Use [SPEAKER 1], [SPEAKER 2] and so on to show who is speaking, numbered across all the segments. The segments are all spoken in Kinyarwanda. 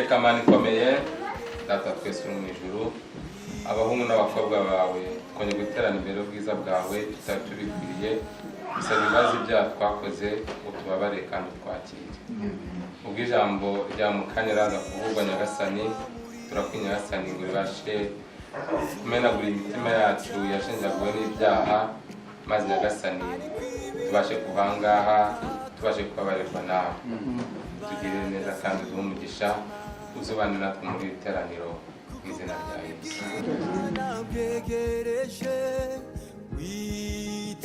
[SPEAKER 1] Uwiteka Mana ikomeye, Data twese uri mu ijuru, abahungu n'abakobwa bawe twongeye guterana imbere y'ubwiza bwawe tutari tubikwiriye. Gusaba imbabazi ibyaha twakoze, utubabare kandi utwakire. Ubwo ijambo rya mu kanya raza kuvugwa, Nyagasani, turakwinginga, Nyagasani, ngo ribashe kumenagura imitima yacu yashenjaguwe n'ibyaha, maze Nyagasani tubashe kuva aha ngaha tubashe kubabarirwa nawe. Tugirire neza kandi uduhe umugisha, uzubane natwe muri iri teraniro, mu izina rya Yesu.
[SPEAKER 2] Bwegereje, witegure.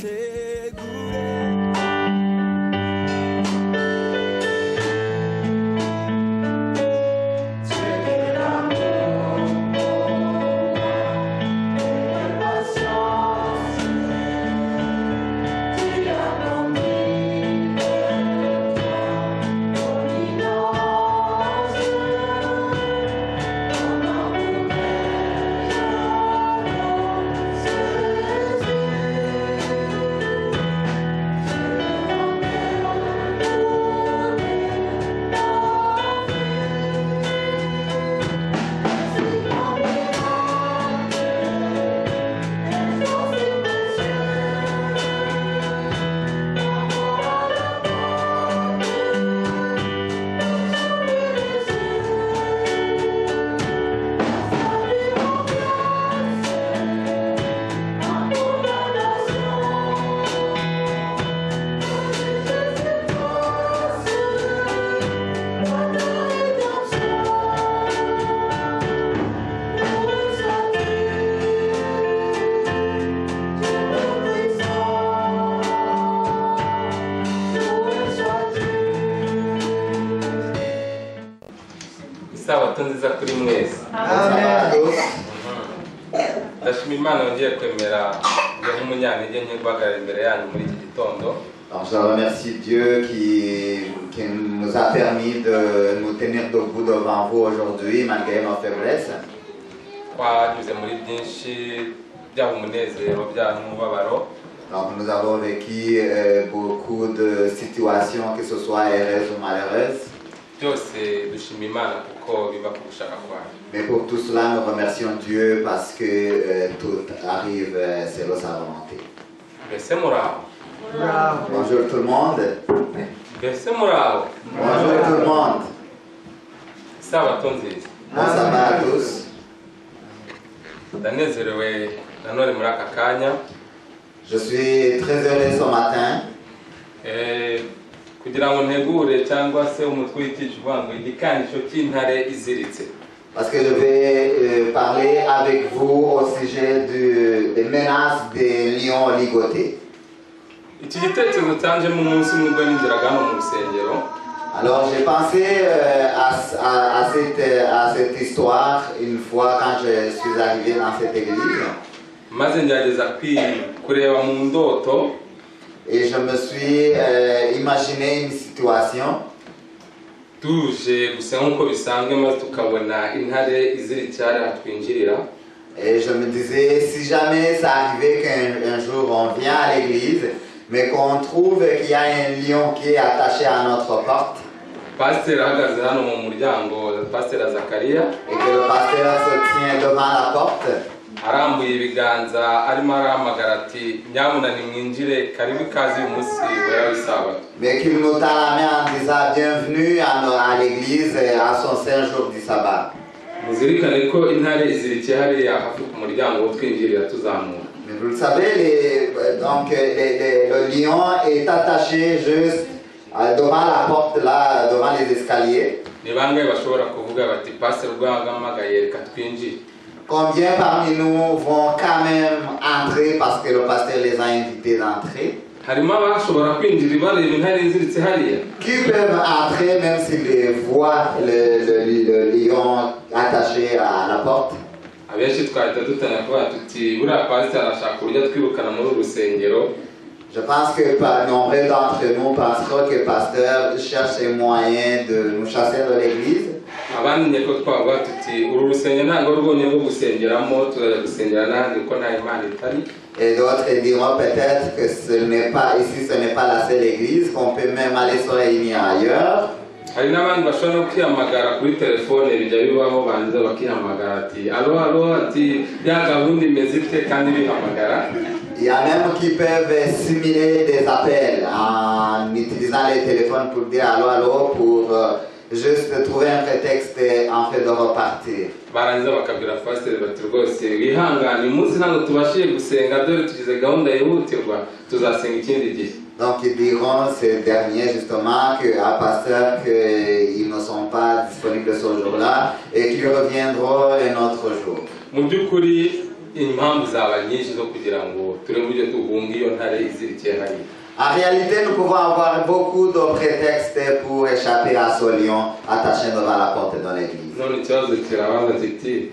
[SPEAKER 1] Isabato nziza kuri mwese.
[SPEAKER 3] Amen.
[SPEAKER 1] Ndashima Imana yongeye kwemera njye nk'umunyantege nke guhagarara imbere yanyu muri iki gitondo.
[SPEAKER 3] Alors, je remercie Dieu qui nous a permis de nous tenir debout devant vous aujourd'hui malgré nos faiblesses.
[SPEAKER 1] Twanyuze muri byinshi, byaba umunezero, byaba n'umubabaro.
[SPEAKER 3] Donc nous avons vécu beaucoup de situations, que ce soit heureuses ou malheureuses.
[SPEAKER 1] Byose dushima Imana kuko biva ku gushaka kwayo.
[SPEAKER 3] Mais pour tout cela, nous remercions Dieu parce que tout arrive selon sa volonté.
[SPEAKER 1] Mbese muraho?
[SPEAKER 3] Bonjour tout le monde.
[SPEAKER 1] Mbese muraho?
[SPEAKER 3] Bonjour tout le monde.
[SPEAKER 1] Isabato nziza.
[SPEAKER 3] Bon sabbat à tous.
[SPEAKER 1] Ndanezerewe nanone muri aka kanya.
[SPEAKER 3] Je suis très heureux ce matin.
[SPEAKER 1] Kugira ngo ntegure cyangwa se umutwe w'ikigisho uvuga ngo igikangisho cy'intare iziritse.
[SPEAKER 3] Parce que je vais parler avec vous au sujet des menaces des lions ligotés.
[SPEAKER 1] Iki gitekerezo cyanjemo umunsi umwe ubwo ninjiraga hano mu rusengero.
[SPEAKER 3] Alors j'ai pensé à cette histoire une fois quand je suis arrivé dans cette église.
[SPEAKER 1] Maze ngerageza kureba mu ndoto.
[SPEAKER 3] Et je me suis imaginé une situation.
[SPEAKER 1] Tuje gusa nk'uko bisanzwe, maze tukabona intare iziritse hariya twinjirira.
[SPEAKER 3] Et je me disais, si jamais ça arrivait qu'un un jour on vient à l'église, mais qu'on trouve qu'il y a un lion qui est attaché à notre porte,
[SPEAKER 1] Pasiteri ahagaze hano mu muryango, Pasiteri Zakariya,
[SPEAKER 3] et que le pasteur se tient devant la porte,
[SPEAKER 1] arambuye ibiganza arimo arahamagara ati: "Nyabuna nimwinjire, karibu, ikaze uyu munsi wera w'isabato."
[SPEAKER 3] mais qu'il nous tend la main en disant bienvenue à l'église et à son saint jour du sabbat.
[SPEAKER 1] Muzirikane ko intare izirikiye hariya hafi ku muryango wo twinjirira tuzamuka.
[SPEAKER 3] Mais vous le savez, donc, le lion est attaché juste devant la porte, là, devant les escaliers.
[SPEAKER 1] Ni bangahe bashobora kuvuga bati: "Pasiteri rwahamagaye, reka twinjire"?
[SPEAKER 3] Combien parmi nous vont quand même entrer parce que le pasteur les a invités d'entrer?
[SPEAKER 1] Harimo abashobora kwinjira bareba intare iziritse hariya?
[SPEAKER 3] Qui peuvent entrer même s'ils voient le lion attaché à la porte?
[SPEAKER 1] Abenshi twahita dutangira kuvuga tuti: "Buriya pasiteri arashaka uburyo twirukana muri uru rusengero."
[SPEAKER 3] Je pense que nombre d'entre nous penseront que le pasteur cherche un moyen de nous chasser de l'église.
[SPEAKER 1] Abandi nyeko twavuga tuti: "Uru rusengero ntabwo ari rwonyine rwo gusengeramo, tuzajya gusengera n'ahandi kuko nta Imana itari."
[SPEAKER 3] Et d'autres diront peut-être que ce n'est pas ici, ce n'est pas la seule église, qu'on peut même aller se réunir ailleurs.
[SPEAKER 1] Hari n'abandi bashobora no kwihamagara kuri telefone, bijya bibaho, banza bakihamagara ati: "Allô, allô," ati: "Ya gahunda imeze ite?" Kandi bihamagara.
[SPEAKER 3] Il y a même qui peuvent simuler des appels en utilisant les téléphones pour dire allô, allô, pour juste trouver un prétexte en fait de repartir.
[SPEAKER 1] Barangiza bakabwira pasiteri bati: "Rwose wihangane, uyu munsi ntabwo tubashije gusenga, dore tugize gahunda yihutirwa, tuzasenga ikindi gihe."
[SPEAKER 3] Donc ils diront ces derniers justement que, à pasteur, qu'ils ne sont pas disponibles ce jour-là et qu'ils reviendront un autre jour.
[SPEAKER 1] Mu by'ukuri impamvu zaba nyinshi zo kugira ngo turebe uburyo duhunga iyo ntare izirikiye hariya.
[SPEAKER 3] En réalité, nous pouvons avoir beaucoup de prétextes pour échapper à ce lion attaché devant la porte de l'église.
[SPEAKER 1] None ikibazo kirabaza kiti: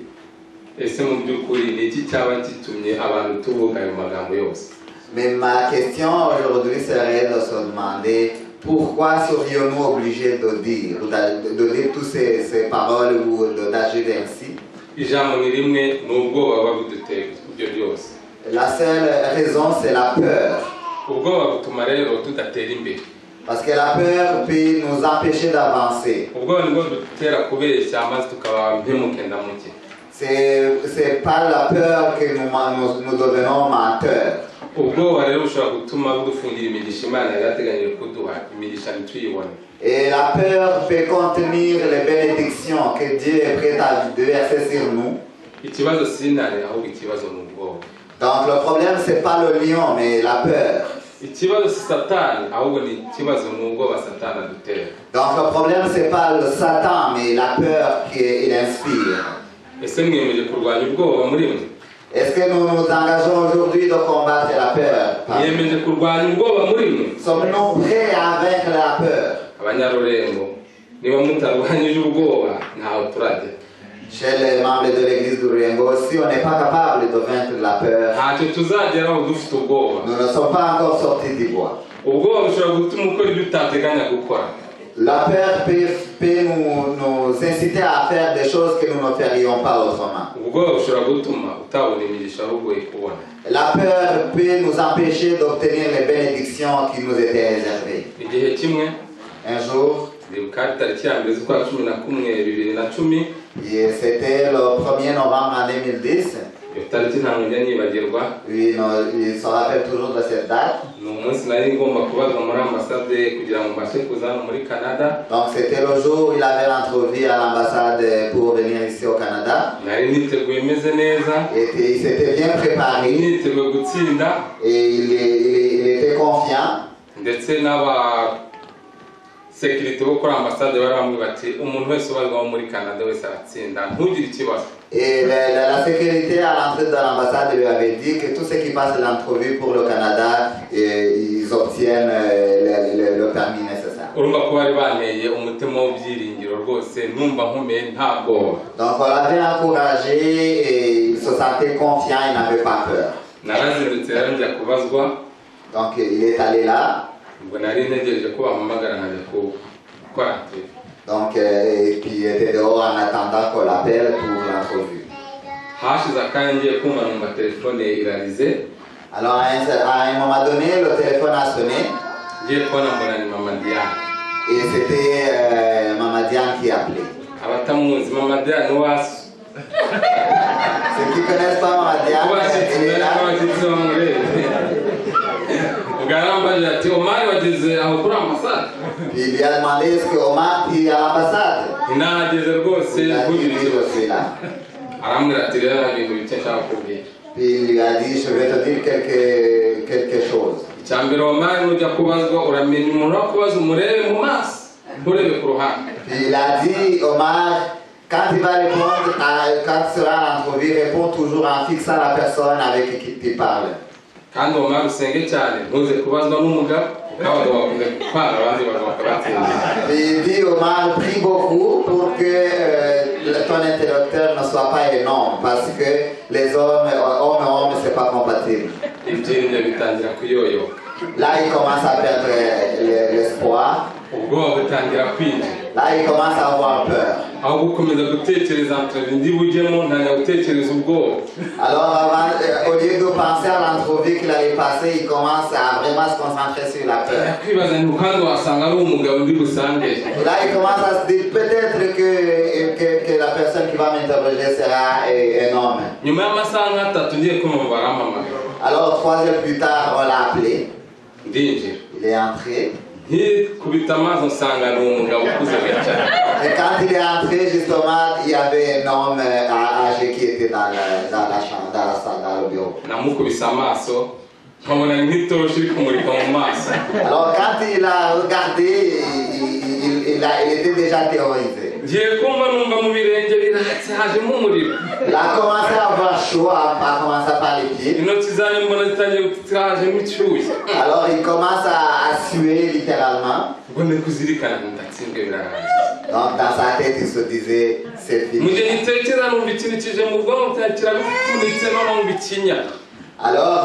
[SPEAKER 1] ese mu by'ukuri ni iki cyaba gitumye abantu tuvuga ayo magambo yose?
[SPEAKER 3] Mais ma question aujourd'hui serait de se demander pourquoi serions-nous obligés de dire, ou de dire toutes ces paroles ou d'agir ainsi.
[SPEAKER 1] Ijambo ni rimwe, ni ubwoba buba buduteye ibyo byose.
[SPEAKER 3] La seule raison, c'est la peur.
[SPEAKER 1] Ubwoba butuma rero tudatera imbere.
[SPEAKER 3] Parce que la peur peut nous empêcher d'avancer.
[SPEAKER 1] Ubwoba nibwo budutera kubeshya maze tukaba mpemuke ndamuke.
[SPEAKER 3] C'est par la peur que nous devenons menteurs.
[SPEAKER 1] Ubwoba rero bushobora gutuma budufungira imigisha Imana yari yateganyije kuduha, imigisha ntituyibone.
[SPEAKER 3] Et la peur peut contenir les bénédictions que Dieu est prêt à verser sur nous.
[SPEAKER 1] Ikibazo si intare, ahubwo ikibazo ni ubwoba.
[SPEAKER 3] Donc le problème, c'est pas le lion, mais la peur.
[SPEAKER 1] Ikibazo si Satani, ahubwo ni ikibazo ni ubwoba Satani adutera.
[SPEAKER 3] Donc le problème, c'est pas le Satan, mais la peur qu'il inspire.
[SPEAKER 1] Ese mwiyemeje kurwanya ubwoba muri mwe?
[SPEAKER 3] Est-ce que nous nous engageons aujourd'hui de combattre la peur?
[SPEAKER 1] Mwiyemeje kurwanya ubwoba muri mwe?
[SPEAKER 3] Sommes-nous prêts à vaincre la peur?
[SPEAKER 1] Abanyarurembo, niba mutarwanyije ubwoba, ntaho turajya.
[SPEAKER 3] Chez les membres de l'église du Rurengo, si on n'est pas capable de vaincre la peur,
[SPEAKER 1] Ntacyo tuzageraho dufite ubwoba.
[SPEAKER 3] Nous ne sommes pas encore sortis du bois.
[SPEAKER 1] Ubwoba bushobora gutuma ukora ibyo utateganya gukora.
[SPEAKER 3] La peur peut nous inciter à faire des choses que nous ne ferions pas autrement.
[SPEAKER 1] Ubwoba bushobora gutuma utabona imigisha ahubwo kubona.
[SPEAKER 3] La peur peut nous empêcher d'obtenir les bénédictions qui nous étaient réservées.
[SPEAKER 1] Igihe kimwe,
[SPEAKER 3] Un jour,
[SPEAKER 1] ndibuka tariki ya 1 z'ukwa 11 2010.
[SPEAKER 3] Et c'était le 1er novembre en 2010,
[SPEAKER 1] Iyo tariki ntabwo njya nibagirwa.
[SPEAKER 3] Il, il se rappelle toujours de cette date.
[SPEAKER 1] Ni umunsi nari ngomba kubazwa muri ambasade kugira ngo mbashe kuza hano muri Canada.
[SPEAKER 3] Donc c'était le jour où il avait l'entrevue à l'ambassade pour venir ici au Canada.
[SPEAKER 1] Nari niteguye meze neza.
[SPEAKER 3] Et il s'était bien préparé
[SPEAKER 1] Niteguye gutsinda.
[SPEAKER 3] Et il était confiant.
[SPEAKER 1] Ndetse n'aba sécurité bo kuri ambasade bari bamwe bati: "Umuntu wese ubazwa wo muri Canada wese aratsinda, ntugire ikibazo."
[SPEAKER 3] Et la sécurité à l'entrée de l'ambassade lui avait dit que tous ceux qui passent l'entrevue pour le Canada, ils obtiennent le permis nécessaire.
[SPEAKER 1] Urumva ko bari banteye umutima w'ibyiringiro rwose, numva nkomeye, nta bwoba.
[SPEAKER 3] Donc on l'avait encouragé et il se sentait confiant, il n'avait pas peur.
[SPEAKER 1] Narazindutse rero njya kubazwa.
[SPEAKER 3] Donc il est allé là.
[SPEAKER 1] Ubwo nari ntegereje ko bampamagara nkajya gukora entrevue.
[SPEAKER 3] Donc, et puis il était dehors en attendant qu'on l'appelle pour l'entrevue.
[SPEAKER 1] Hashize akanya ngiye kumva numva telefone irarize.
[SPEAKER 3] Alors à un moment donné, le téléphone a sonné
[SPEAKER 1] Ngiye kubona mbona ni mama Diane.
[SPEAKER 3] Et c'était Maman Diane qui appelait.
[SPEAKER 1] Abatamuzi, mama Diane wasu.
[SPEAKER 3] Ceux qui ne connaissent pas Maman Diane,
[SPEAKER 1] Abashyitsi
[SPEAKER 3] elle est là.
[SPEAKER 1] Abashyitsi bamurebe. Ubwo yarambajije ati: "Omari, wageze aho kuri ambasade?"
[SPEAKER 3] Puis il lui a demandé: "Est-ce que Omar est à l'ambassade?"
[SPEAKER 1] "Nahageze rwose."
[SPEAKER 3] Il a dit:
[SPEAKER 1] "Ntugire
[SPEAKER 3] "Oui, je
[SPEAKER 1] ikibazo."
[SPEAKER 3] suis là."
[SPEAKER 1] Arambwira ati: "Rero hari ibintu bike nshaka kukubwira."
[SPEAKER 3] Puis il lui a dit: "Je vais te dire quelque chose."
[SPEAKER 1] "Icya mbere, Omari, nujya kubazwa uramenya umuntu wo kubaza umurebe mu maso, nturebe ku ruhande."
[SPEAKER 3] Puis il a dit: "Omar, quand il va répondre, quand tu seras à l'entrevue, réponds toujours en fixant la personne avec qui tu parles."
[SPEAKER 1] "Kandi Omari, usenge cyane ntuze kubazwa n'umugabo, kuko abagabo bakunze kwanga abandi bagabo bakabatsinda."
[SPEAKER 3] Puis il dit: "Omar, prie beaucoup pour que ton interlocuteur ne soit pas un homme, parce que les hommes, hommes et hommes, c'est pas compatible."
[SPEAKER 1] Ibyiringiro bitangira kuyoyoka.
[SPEAKER 3] Là, il commence à perdre l'espoir.
[SPEAKER 1] Ubwoba butangira kwinjira.
[SPEAKER 3] Là, il commence à avoir peur.
[SPEAKER 1] Aho gukomeza gutekereza entrevue ndi bujyemo, ntangira gutekereza ubwoba.
[SPEAKER 3] Alors, au lieu de penser à l'entrevue qu'il allait passer, il commence à vraiment se concentrer sur la peur.
[SPEAKER 1] Kwibaza nti kandi wasanga ari umugabo ndi busange.
[SPEAKER 3] Et là, il commence à se dire peut-être que la personne qui va m'interroger sera un homme.
[SPEAKER 1] Nyuma y'amasaha nk'atatu ngiye kumva barampamagara.
[SPEAKER 3] Alors, 3 heures plus tard, on l'a appelé.
[SPEAKER 1] Ndinjira.
[SPEAKER 3] Il est entré.
[SPEAKER 1] Nkikubita amaso nsanga ni umugabo ukuze cyane.
[SPEAKER 3] Et quand il est entré, justement, il y avait un homme âgé qui était dans la chambre, dans la salle, dans le bureau.
[SPEAKER 1] Namukubise amaso nkabona nk'itoroshi iri kumurika mu maso.
[SPEAKER 3] Alors, quand il a regardé, il était déjà terrorisé.
[SPEAKER 1] Ngiye kumva numva mu birenge biratse hajemo umuriro.
[SPEAKER 3] Il a commencé à avoir chaud, à commencer par les pieds.
[SPEAKER 1] Intoki zanjye mbona zitangiye gutitira hajemo icyuya.
[SPEAKER 3] Alors, il commence à suer littéralement.
[SPEAKER 1] Ubwo ndi kuzirikana ndatsinzwe birarangiye.
[SPEAKER 3] Donc, dans sa tête, il se disait, c'est
[SPEAKER 1] Mu
[SPEAKER 3] fini.
[SPEAKER 1] Gihe gitekereza numva ikintu kije mu bwonko kirabipfunitse noneho numva ikinya.
[SPEAKER 3] Alors,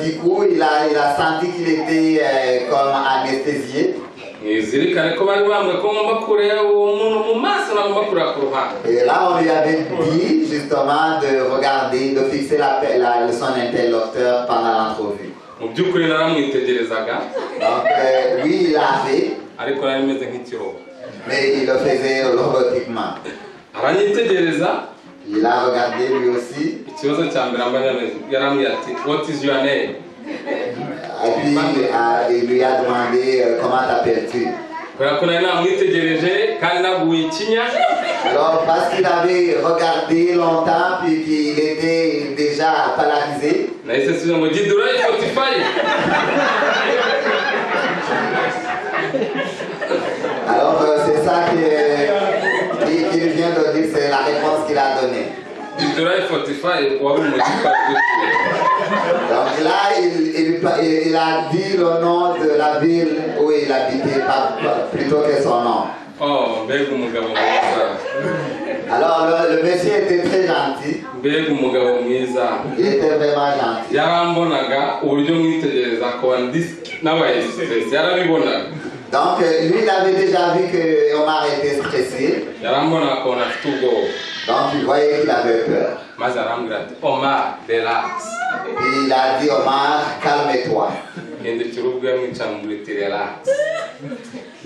[SPEAKER 3] du coup, il a senti qu'il était comme anesthésié.
[SPEAKER 1] Mwizirikane ko bari bambwiye ko ngomba kureba uwo muntu mu maso nagomba kureba ku ruhande.
[SPEAKER 3] Et là, on lui avait dit justement de regarder, de fixer son interlocuteur pendant l'entrevue.
[SPEAKER 1] Mu by'ukuri naramwitegerezaga.
[SPEAKER 3] Donc, lui, il l'a fait,
[SPEAKER 1] ariko nari meze nk'ikirobot.
[SPEAKER 3] Mais il le faisait robotiquement.
[SPEAKER 1] Aranyitegereza.
[SPEAKER 3] Il a regardé lui aussi.
[SPEAKER 1] Ikibazo cya mbere ambaye yarambwiye ati: "What is your name?"
[SPEAKER 3] Et puis, il lui a demandé comment t'appelles-tu.
[SPEAKER 1] Kubera ko nari namwitegereje kandi naguye ikinya.
[SPEAKER 3] Alors, parce qu'il avait regardé longtemps, puis qu'il était déjà paralysé,
[SPEAKER 1] nahise nsubiza ngo Githurai 45.
[SPEAKER 3] Alors c'est ça qu'il vient de dire, c'est la réponse qu'il a donnée.
[SPEAKER 1] Githurai 45 wari umujyi twari dutuye.
[SPEAKER 3] Donc là, il a dit le nom de la ville où il habitait, plutôt que son nom.
[SPEAKER 1] Oh, mbega umugabo mwiza!
[SPEAKER 3] Alors le monsieur était très gentil,
[SPEAKER 1] Mbega umugabo mwiza!
[SPEAKER 3] Il était vraiment gentil.
[SPEAKER 1] Yarambonaga uburyo mwitegereza akaba ndi nabaye stress yarabibonaga.
[SPEAKER 3] Donc lui, il avait déjà vu que Omar était stressé,
[SPEAKER 1] Yarambonaga akabona afite ubwoba.
[SPEAKER 3] Donc il voyait qu'il avait peur.
[SPEAKER 1] Maze arambwira ati: "Omar, relax."
[SPEAKER 3] Puis il a dit: "Omar, calme-toi."
[SPEAKER 1] Hindukira ubwo mwicaranye muri uti relax,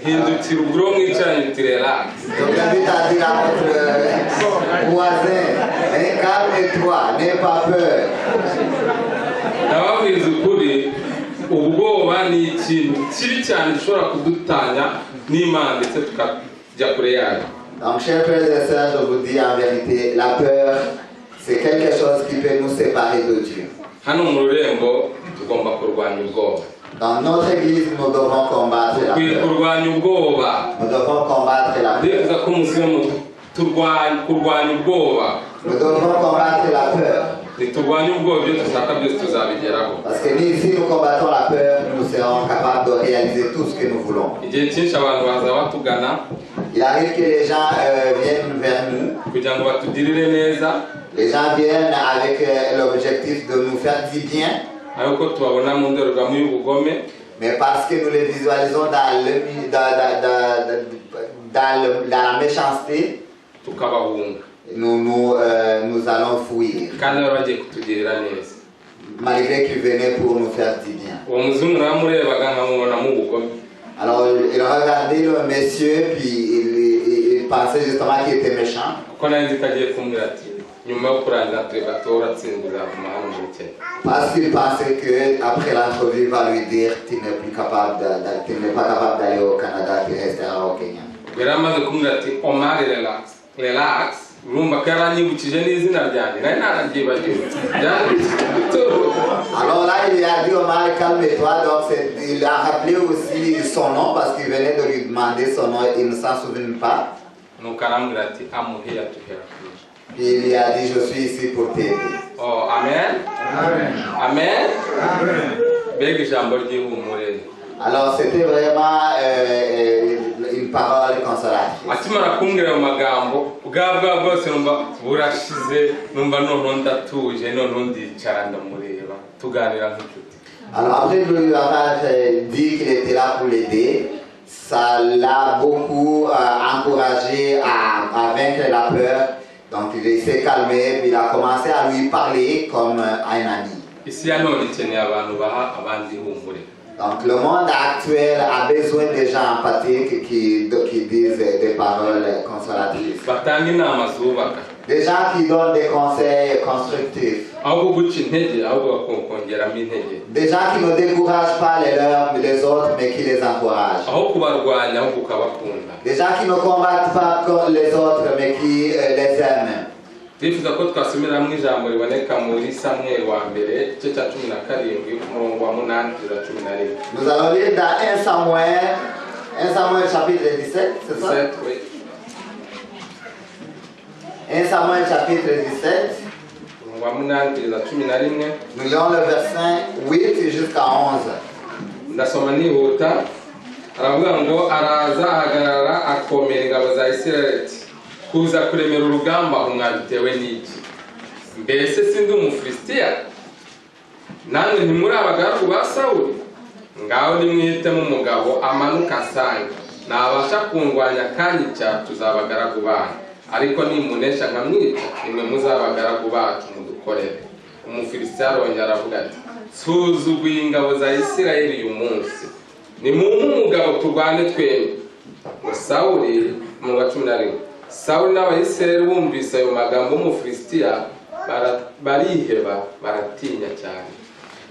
[SPEAKER 1] hindukira ubwo mwicaranye uti relax.
[SPEAKER 3] Donc David a dit à votre voisin, hein, calme-toi, n'aie pas peur.
[SPEAKER 1] Ndababwiza ukuri ubwoba ni ikintu kibi cyane gishobora kudutanya n'Imana ndetse tukajya kure yayo.
[SPEAKER 3] Donc, chers frères et sœurs, je vous dis en vérité, la peur, c'est quelque chose qui peut nous séparer de Dieu.
[SPEAKER 1] Hano mu rurembo tugomba kurwanya ubwoba.
[SPEAKER 3] Dans notre église, nous devons combattre la
[SPEAKER 1] Dukwiye
[SPEAKER 3] peur.
[SPEAKER 1] Kurwanya ubwoba.
[SPEAKER 3] Nous devons combattre la peur.
[SPEAKER 1] Ndifuza ko musubira turwanya kurwanya ubwoba.
[SPEAKER 3] Nous devons combattre la peur.
[SPEAKER 1] Niturwanya ubwoba ibyo dushaka byose tuzabigeraho.
[SPEAKER 3] Parce que si nous combattons la peur, nous serons capables de réaliser tout ce que nous voulons.
[SPEAKER 1] Igihe cyinshi abantu baza batugana
[SPEAKER 3] Il arrive que les gens viennent vers nous.
[SPEAKER 1] Kugira ngo batugirire neza.
[SPEAKER 3] Les gens viennent avec l'objectif de nous faire du bien,
[SPEAKER 1] Ariko tubabona mu ndorerwamo y'ubugome
[SPEAKER 3] mais parce que nous les visualisons dans la méchanceté,
[SPEAKER 1] tukabahunga.
[SPEAKER 3] nous allons fuir,
[SPEAKER 1] Kandi baba bagiye kutugirira neza.
[SPEAKER 3] Malgré qu'ils venaient pour nous faire du bien.
[SPEAKER 1] Uwo muzungu naramurebaga nkamubonamo ubugome.
[SPEAKER 3] Alors, il regardait le monsieur, puis il pensait justement qu'il était méchant,
[SPEAKER 1] Kuko nari nzi ko agiye kumbwira ati nyuma yo kurangiza tureba uratsinzwe uzaguma hano muri Kenya.
[SPEAKER 3] Parce qu'il pensait qu'après l'entrevue, il va lui dire: Tu n'es pas capable d'aller au Canada, tu resteras au Kenya.
[SPEAKER 1] Ubwo yari amaze kumbwira ati: "Omar, relax, relax." Urumva ko yaranyibukije n'izina ryanjye nari nararyibagiwe. Byari
[SPEAKER 3] Alors là, il a dit: "Omar, calme-toi." Donc, il a rappelé aussi son nom parce qu'il venait de lui demander son nom, il ne s'en souvient pas.
[SPEAKER 1] Nuko arambwira ati: "I'm here to help you."
[SPEAKER 3] Puis il lui a dit: "Je suis ici pour t'aider."
[SPEAKER 1] Oh, amen, amen. Mbega ijambo ry'ihumure!
[SPEAKER 3] Alors, c'était vraiment une parole consolatrice.
[SPEAKER 1] Akimara kumbwira ayo magambo bwa bwa bwose numva burashize numva noneho ndatuje noneho ndicara ndamureba tuganira nk'inshuti.
[SPEAKER 3] Alors, après lui avoir dit qu'il était là pour l'aider, ça l'a beaucoup encouragé à à vaincre la peur. Donc il s'est calmé, puis il a commencé à lui parler comme à un ami.
[SPEAKER 1] Isi ya none ikeneye abantu baha abandi ihumure.
[SPEAKER 3] Donc le monde actuel a besoin de gens empathiques qui disent des paroles consolatrices.
[SPEAKER 1] Batanga inama zubaka.
[SPEAKER 3] Des gens qui donnent des conseils constructifs.
[SPEAKER 1] Aho kuguca intege ahubwo bakongeramo intege.
[SPEAKER 3] Des gens qui ne découragent pas les leurs, les autres, mais qui les encouragent.
[SPEAKER 1] Aho kubarwanya ahubwo ukabakunda.
[SPEAKER 3] Des gens qui ne combattent pas comme les autres, mais qui les aiment.
[SPEAKER 1] Ndifuza ko twasomera hamwe ijambo riboneka muri Samweli wa mbere igice cya 17 ku murongo wa 8 kugeza 11.
[SPEAKER 3] Nous allons lire dans 1 Samuel, 1 Samuel chapitre 17, c'est ça?
[SPEAKER 1] 17, oui.
[SPEAKER 3] 1 Samuel chapitre 17,
[SPEAKER 1] Umurongo wa 8 kugeza 11.
[SPEAKER 3] Nous lisons le verset 8 jusqu'à 11.
[SPEAKER 1] Ndasoma nihuta. Aravuga ngo araza ahagarara akomera ingabo za Isirayeli ati kuza kuremera urugamba aho mwabitewe n'iki? Mbese sindi Umufilisitiya? Namwe ntimuri abagaragu ba Sawuli? Ngaho nimwihitemo umugabo amanuka asange, nabasha kundwanya akanyica tuzaba abagaragu banyu, ariko nimunesha nkamwica nimwe muzaba abagaragu bacu mudukorere. Umufilisitiya arongera aravuga ati nsuzuguye ingabo za Isirayeli uyu munsi, nimumpe umugabo turwane twembi. Ngo Sawuli, mu wa 11, Sawuli n'Abayisirayeli bumvise ayo magambo y'Umufilisitiya bariheba baratinya cyane.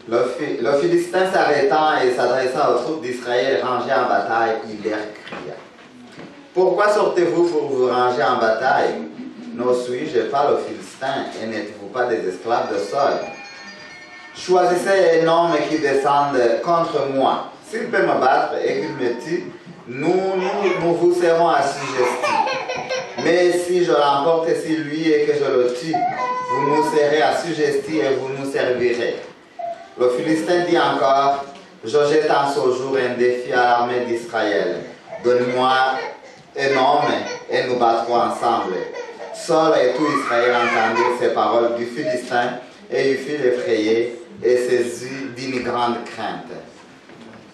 [SPEAKER 3] Le Philistin s'arrêtant et s'adressant aux troupes d'Israël rangées en bataille, il leur cria: «Pourquoi sortez-vous pour vous ranger en bataille? Ne suis-je pas le Philistin et n'êtes-vous pas des esclaves de Saul? Choisissez un homme qui descende contre moi. S'il peut me battre et qu'il me tue, nous, nous vous serons assujettis. Mais si je l'emporte sur lui et que je le tue, vous nous serez assujettis et vous nous servirez.» Le Philistin dit encore: «Je jette en ce jour un défi à l'armée d'Israël. Donnez-moi un homme et nous battrons ensemble.» Saul et tout Israël entendirent ces paroles du Philistin et ils furent effrayés et saisis d'une grande crainte.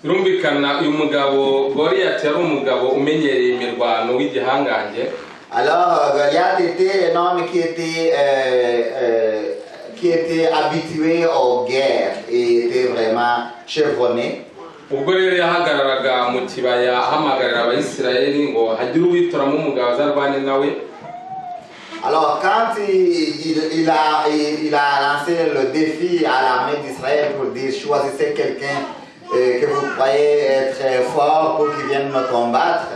[SPEAKER 1] Birumvikana uyu mugabo Goliyati yari umugabo umenyereye imirwano w'igihangange.
[SPEAKER 3] Alors, Goliath était un homme qui était habitué aux guerres et était vraiment chevronné.
[SPEAKER 1] Ubwo rero yahagararaga mu kibaya ahamagarira Abayisiraheli ngo hagire uwitoramo umugabo azarwane nawe.
[SPEAKER 3] Alors, quand il a lancé le défi à l'armée d'Israël pour dire: «Choisissez quelqu'un que vous croyez être fort pour qu'il vienne me combattre.»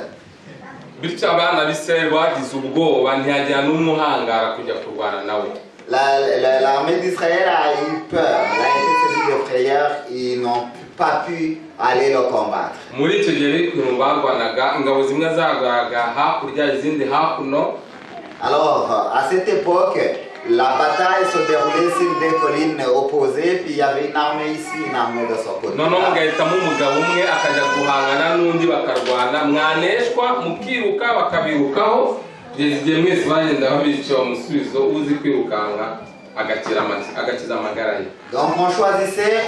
[SPEAKER 1] Bityo abana b'Isiraheli bagize ubwoba ntiyagira n'umwe uhangara kujya kurwana nawe.
[SPEAKER 3] L'armée d'Israël a eu peur, elle a été saisie de frayeur, ils n'ont pas pu aller le combattre.
[SPEAKER 1] Muri icyo gihe rero ukuntu barwanaga ingabo zimwe zarwanaga hakurya izindi hakuno.
[SPEAKER 3] Alors, à cette époque, la bataille se déroulait sur des collines opposées, puis il y avait une armée ici, une armée de ce côté.
[SPEAKER 1] Noneho mugahitamo umugabo umwe akajya guhangana n'undi bakarwana mwaneshwa mukiruka bakabirukaho kugeza igihe mwese bagenda babica umusubizo uzi kwirukanka agakira agakiza amagara ye.
[SPEAKER 3] Donc on choisissait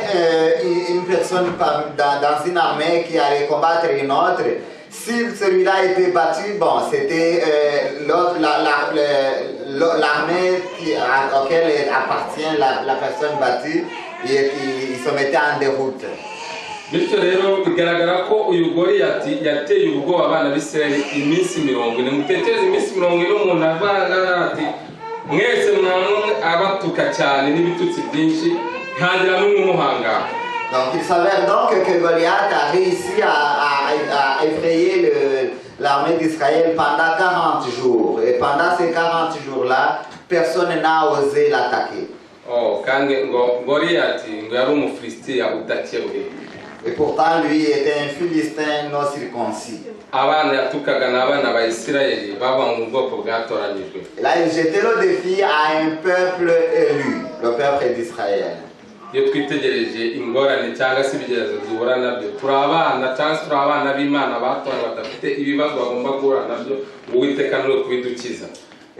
[SPEAKER 3] une personne dans une armée qui allait combattre une autre. Si celui-là était battu, bon, c'était l'autre, l'armée auquel appartient la personne battue, il se mettait en déroute.
[SPEAKER 1] Bityo rero bigaragara ko uyu Goliyati yateye ubwoba abana b'Isirayeli iminsi 40. Mutekereze iminsi 40 umuntu avana ati mwese mwamwe abatuka cyane n'ibitutsi byinshi ntagira n'umwe umuhangara.
[SPEAKER 3] Donc il s'avère donc que Goliath a réussi à effrayer l'armée d'Israël pendant 40 jours. Et pendant ces 40 jours-là, personne n'a osé l'attaquer.
[SPEAKER 1] Oh, kandi ngo Goliyati ngo yari Umufilisitiya udakebwe.
[SPEAKER 3] Et pourtant, lui était un Philistin non circoncis.
[SPEAKER 1] Abana yatukaga ni abana ba Isirayeli baba mu bwoko bwatoranyijwe.
[SPEAKER 3] Et là, il jetait le défi à un peuple élu, le peuple d'Israël.
[SPEAKER 1] Iyo twitegereje ingorane cyangwa se ibigeragezo duhura nabyo turi abana cyangwa se turi abana b'Imana batoranywe badafite ibibazo bagomba guhura nabyo Uwiteka niwe kubidukiza.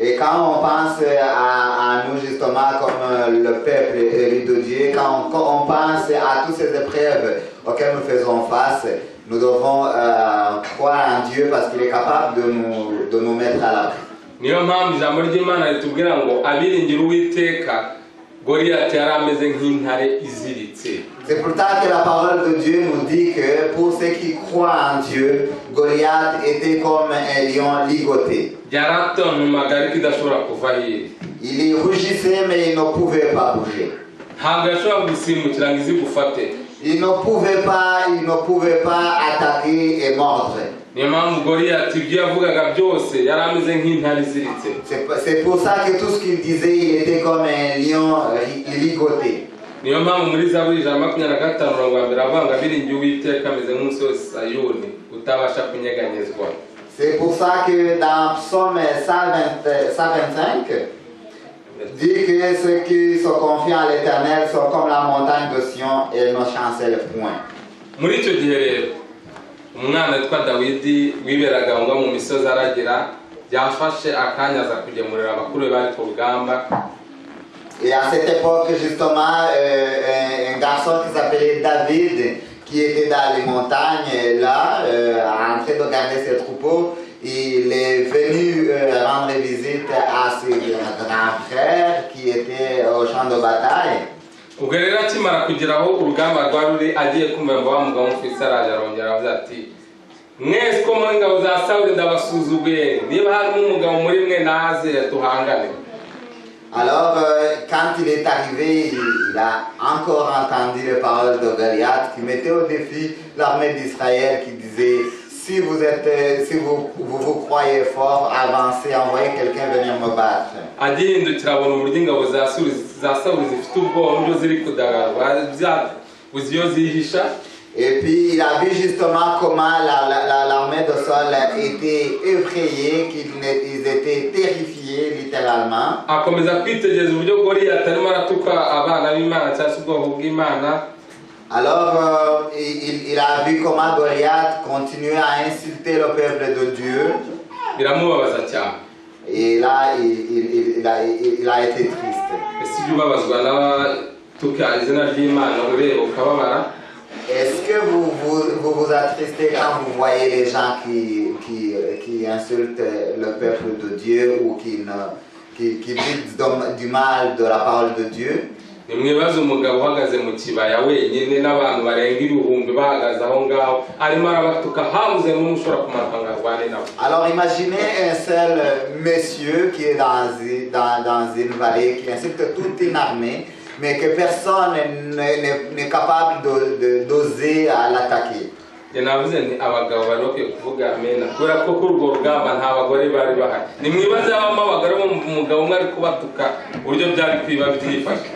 [SPEAKER 3] Et quand on pense à nous justement comme le peuple élu de Dieu, quand on pense à toutes ces épreuves auxquelles nous faisons face, nous devons croire en Dieu parce qu'il est capable de nous mettre à l'abri.
[SPEAKER 1] Niyo mpamvu ijambo ry'Imana ritubwira ngo abiringira Uwiteka, Goliyati yari ameze nk'intare iziritse.
[SPEAKER 3] C'est pourtant que la parole de Dieu nous dit que pour ceux qui croient en Dieu, Goliath était comme un lion ligoté.
[SPEAKER 1] Yaratontomaga ariko idashobora kuva aho iri.
[SPEAKER 3] Il rugissait, mais il ne pouvait pas bouger.
[SPEAKER 1] Ntabwo yashobora gusimbukira ngo izigufate.
[SPEAKER 3] Il ne pouvait pas attaquer et mordre.
[SPEAKER 1] Niyo mpamvu Goliyati ibyo yavugaga byose yari ameze nk'intare iziritse.
[SPEAKER 3] C'est pour ça que tout ce qu'il disait, il était comme un lion ligoté.
[SPEAKER 1] Niyo mpamvu muri Zaburi 125 umurongo wa mbere avuga ngo abiringiye Uwiteka ameze nk'umusozi Sayuni utabasha kunyeganyezwa.
[SPEAKER 3] C'est pour ça que dans Psaume 120 125, dit que ceux qui se confient à l'Éternel sont comme la montagne de Sion et ne chancellent point.
[SPEAKER 1] Muri icyo gihe rero umwana witwa Dawidi wiberaga aho ngaho mu misozi aragira yafashe akanya aza kugemurira abakuru be bari ku rugamba.
[SPEAKER 3] Et à cette époque, justement, un garçon qui s'appelait David, qui était dans les montagnes, là, en train de garder ses troupeaux, il est venu rendre visite à ses grands frères qui étaient au champ de bataille.
[SPEAKER 1] Ubwo rero akimara kugera aho urugamba rwari ruri agiye kumva ngo wa mugabo w'Umufilisitiya araje arongera aravuze ati mwese ko muri ingabo za Sawuli ndabasuzuguye niba harimo umugabo muri mwe naze duhangane.
[SPEAKER 3] Alors, quand il est arrivé, il a encore entendu les paroles de Goliath qui mettait au défi l'armée d'Israël, qui disait: si vous êtes, si vous, vous vous croyez fort, avancez, envoyez quelqu'un venir me battre.
[SPEAKER 1] Agihindukira abona uburyo ingabo za Sawuli zifite ubwoba n'uburyo ziri kudagadwa uzi iyo zihisha.
[SPEAKER 3] Et puis il a vu justement comment l'armée de Saul était effrayée, qu'ils étaient terrifiés littéralement.
[SPEAKER 1] Akomeza kwitegereza uburyo Goliyati arimo aratuka abana b'Imana cyangwa se ubwoko bw'Imana.
[SPEAKER 3] Alors il a vu comment Goliath continuait à insulter le peuple de Dieu.
[SPEAKER 1] Biramubabaza cyane.
[SPEAKER 3] Et là, il a été triste.
[SPEAKER 1] Ese ujya ubabazwa n'abatuka izina ry'Imana ureba ukababara?
[SPEAKER 3] Est-ce que vous vous attristez quand vous voyez les gens qui insultent le peuple de Dieu ou qui, ne, qui disent du mal de la parole de Dieu?
[SPEAKER 1] Nimwibaze umugabo uhagaze mu kibaya wenyine n'abantu barenga ibihumbi bahagaze aho ngaho arimo arabatuka habuze n'umwe ushobora kumanuka ngo arwane nabo.
[SPEAKER 3] Alors imaginez un seul monsieur qui est dans une vallée, qui insulte toute une armée, mais que personne n'est capable d'oser à l'attaquer.
[SPEAKER 1] Njye navuze nti abagabo bari bakwiye kuvuga amena kubera ko kuri urwo rugamba nta bagore bari bahari. Nimwibaze habamo abagore bo umugabo umwe ari kubatuka uburyo byari kwiba byifashe.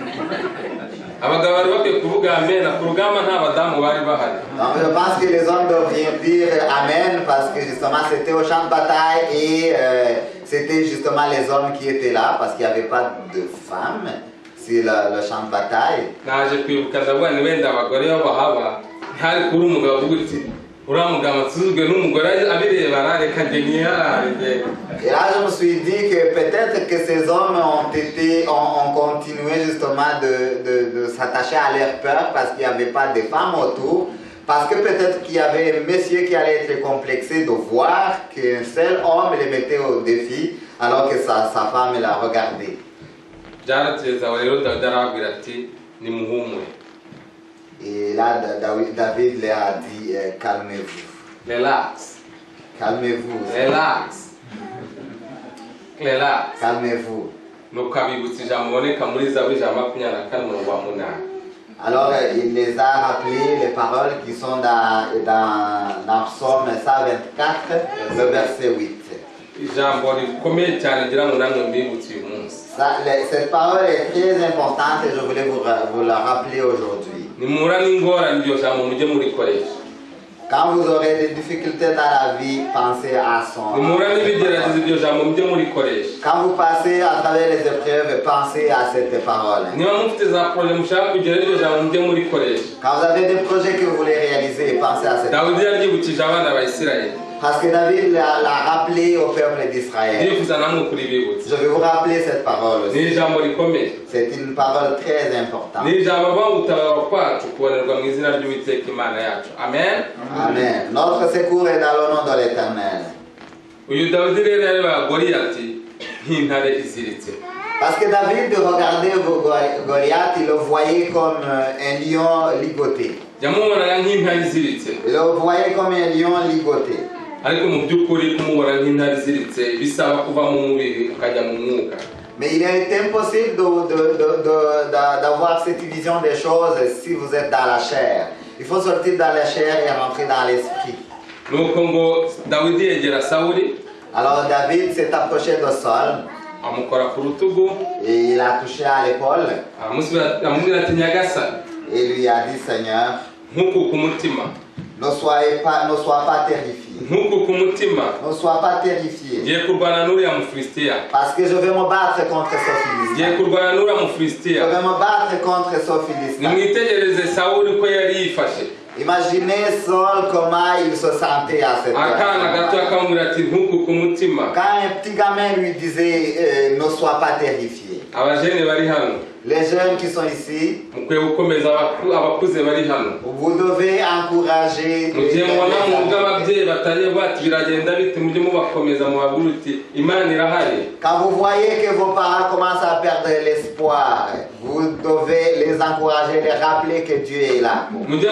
[SPEAKER 1] Abagabo bari bakwiye kuvuga amena ku rugamba nta badamu bari bahari.
[SPEAKER 3] Donc je pense que les hommes devraient dire Amen parce que justement c'était au champ de bataille et c'était justement les hommes qui étaient là parce qu'il n'y avait pas de femmes sur le champ de bataille.
[SPEAKER 1] Naje kwibuka ndavuga ni wenda abagore iyo bahaba ntihari kuri umugabo uvuga uti uriya mugabo nsuzugwe n'umugore abirebana reka njye niharare njye.
[SPEAKER 3] Et là, je me suis dit que peut-être que ces hommes ont continué justement de s'attacher à leur peur parce qu'il n'y avait pas de femmes autour. Parce que peut-être qu'il y avait un monsieur qui allait être complexé de voir qu'un seul homme les mettait au défi alors que sa femme l'a regardé.
[SPEAKER 1] Byarageze aho rero Dawidi arababwira ati nimuhumure.
[SPEAKER 3] Et là, David leur a dit, calmez-vous.
[SPEAKER 1] Relax.
[SPEAKER 3] Calmez-vous.
[SPEAKER 1] Relax, relax.
[SPEAKER 3] Calmez-vous.
[SPEAKER 1] Nuko abibutsa ijambo uboneka muri Zaburi 124 umurongo wa 8.
[SPEAKER 3] Alors, il les a rappelé les paroles qui sont dans Psaume 124, le verset 8.
[SPEAKER 1] Ijambo rikomeye cyane ngira ngo namwe mbibutse uyu munsi.
[SPEAKER 3] Cette parole est très importante et je voulais vous la rappeler aujourd'hui.
[SPEAKER 1] Nimuhura n'ingorane iryo jambo mujye murikoresha.
[SPEAKER 3] Quand vous aurez des difficultés dans la vie, pensez à son.
[SPEAKER 1] Nimuhura n'ibigeragezo iryo jambo mujye murikoresha.
[SPEAKER 3] Quand vous passez à travers les épreuves, pensez à cette parole.
[SPEAKER 1] Niba mufite za projets mushaka kugera iryo jambo mujye murikoresha.
[SPEAKER 3] Quand vous avez des projets que vous voulez réaliser, pensez à cette parole.
[SPEAKER 1] Dawidi yaryibukije abana ba Isirayeli.
[SPEAKER 3] Parce que David l'a rappelé au peuple d'Israël.
[SPEAKER 1] Ndifuza namwe kuribibutsa.
[SPEAKER 3] Je vais vous rappeler cette parole
[SPEAKER 1] Ni
[SPEAKER 3] aussi.
[SPEAKER 1] Ijambo rikomeye.
[SPEAKER 3] C'est une parole très importante.
[SPEAKER 1] Ni ijambo avuga ngo gutabara kwacu kubonerwa mu izina ry'Uwiteka Imana yacu. Amen.
[SPEAKER 3] Amen. Notre secours est dans le nom de l'Éternel.
[SPEAKER 1] Uyu Dawidi rero yarebaga Goliyati nk'intare iziritse.
[SPEAKER 3] Parce que David regardait Goliath, il le voyait comme un lion ligoté.
[SPEAKER 1] Yamubonaga nk'intare iziritse.
[SPEAKER 3] Il le voyait comme un lion ligoté.
[SPEAKER 1] Ariko mu by'ukuri kumubona nk'intare iziritse bisaba kuva mu mubiri ukajya mu mwuka.
[SPEAKER 3] Mais il est impossible d'avoir cette vision des choses si vous êtes dans la chair. Il faut sortir dans la chair et rentrer dans l'esprit.
[SPEAKER 1] Nuko ngo Dawidi yegera Sawuli.
[SPEAKER 3] Alors David s'est approché de Saul.
[SPEAKER 1] Amukora ku rutugu.
[SPEAKER 3] Et il a touché à l'épaule.
[SPEAKER 1] Aramubwira ati Nyagasani.
[SPEAKER 3] Et lui a dit, Seigneur,
[SPEAKER 1] ntukuke umutima.
[SPEAKER 3] Ne sois pas terrifié.
[SPEAKER 1] Ntukuke umutima.
[SPEAKER 3] Ne sois pas terrifié.
[SPEAKER 1] Ngiye kurwana n'uriya Mufilisitiya.
[SPEAKER 3] Parce que je vais me battre contre ce Philistin.
[SPEAKER 1] Ngiye kurwana n'uriya Mufilisitiya.
[SPEAKER 3] Je vais me battre contre ce Philistin.
[SPEAKER 1] Nimwitegereze Sawuli ko yari yifashe.
[SPEAKER 3] Imaginez Saul comment il se sentait à cette heure.
[SPEAKER 1] Akana gato akamubwira ati ntukuke umutima.
[SPEAKER 3] Quand un petit gamin lui disait ne sois pas terrifié.
[SPEAKER 1] Abajene bari hano.
[SPEAKER 3] Les jeunes qui sont ici,
[SPEAKER 1] mukwiye gukomeza abakuze bari hano.
[SPEAKER 3] Vous devez encourager.
[SPEAKER 1] Mu gihe mubona mu rugo ababyeyi batangiye bati biragenda bite, mujye mubakomeza mubabwire uti Imana irahari.
[SPEAKER 3] Quand vous voyez que vos parents commencent à perdre l'espoir, vous devez les encourager, les rappeler que Dieu est là.
[SPEAKER 1] Mujye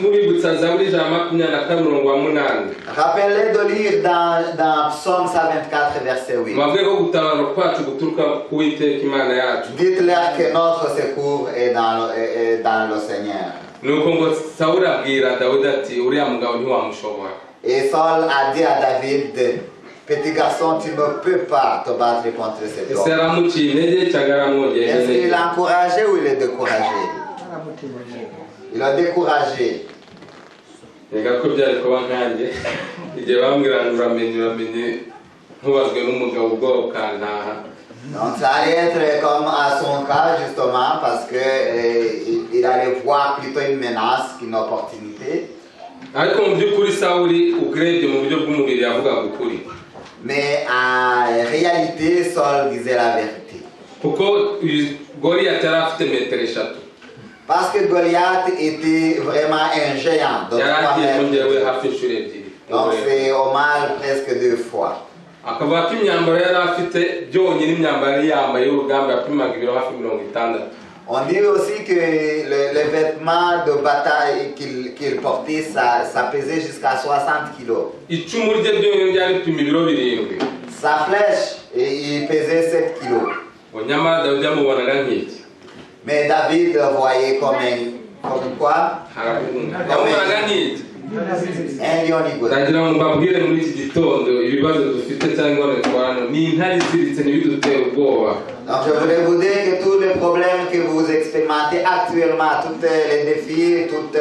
[SPEAKER 1] mubibutsa Zaburi 124:8.
[SPEAKER 3] Rappelez de lire dans Psaume 124 verset 8.
[SPEAKER 1] Mubabwire ko gutabarwa kwacu guturuka ku Uwiteka Imana yacu.
[SPEAKER 3] Dites-leur que notre secours est dans le Seigneur.
[SPEAKER 1] Nuko ngo Sawuli abwira Dawidi ati uriya mugabo ntiwamushobora.
[SPEAKER 3] Et Saul a dit à David, petit garçon, tu ne peux pas te battre contre cet homme.
[SPEAKER 1] Ese yaramuciye intege cyangwa yaramwongeye
[SPEAKER 3] Est-ce
[SPEAKER 1] intege?
[SPEAKER 3] qu'il l'a encouragé ou il est découragé? Il a découragé.
[SPEAKER 1] Reka ko byari kuba nkanjye igihe bambwira ngo uramenye uramenye ntubazwe n'umugabo ubwoba bukantaha.
[SPEAKER 3] Donc ça allait être comme à son cas justement parce que il allait voir plutôt une menace qu'une opportunité.
[SPEAKER 1] Ariko mu by'ukuri Sawuli urebye mu buryo bw'umubiri yavugaga ukuri.
[SPEAKER 3] Mais en réalité Saul disait la vérité.
[SPEAKER 1] Kuko Goliath yari afite metero 3.
[SPEAKER 3] Parce que Goliath était vraiment un géant. Donc,
[SPEAKER 1] Yari agiye kongewe hafi inshuro 2.
[SPEAKER 3] Donc c'est au mal presque 2 fois.
[SPEAKER 1] Akavuga ko imyambaro yari afite byonyine imyambaro yari yambaye y'urugamba yapimaga ibiro hafi 60.
[SPEAKER 3] On dit aussi que les vêtements de bataille qu'il portait, ça pesait jusqu'à 60 kilos.
[SPEAKER 1] Icumu rye byonyine ryari ripima ibiro 7.
[SPEAKER 3] Sa flèche, il pesait 7 kilos.
[SPEAKER 1] Ngo nyamara Dawidi yamubonaga nk'iki.
[SPEAKER 3] Mais David le voyait comme comme quoi?
[SPEAKER 1] Yamubonaga nk'iki.
[SPEAKER 3] Un lion ligoté.
[SPEAKER 1] Ndagira ngo mbabwire muri iki gitondo ibibazo dufite cyangwa ingorane duhura ni intare iziritse ntibidutere ubwoba.
[SPEAKER 3] Donc je voulais vous dire que tous les problèmes que vous expérimentez actuellement, tous les défis, tous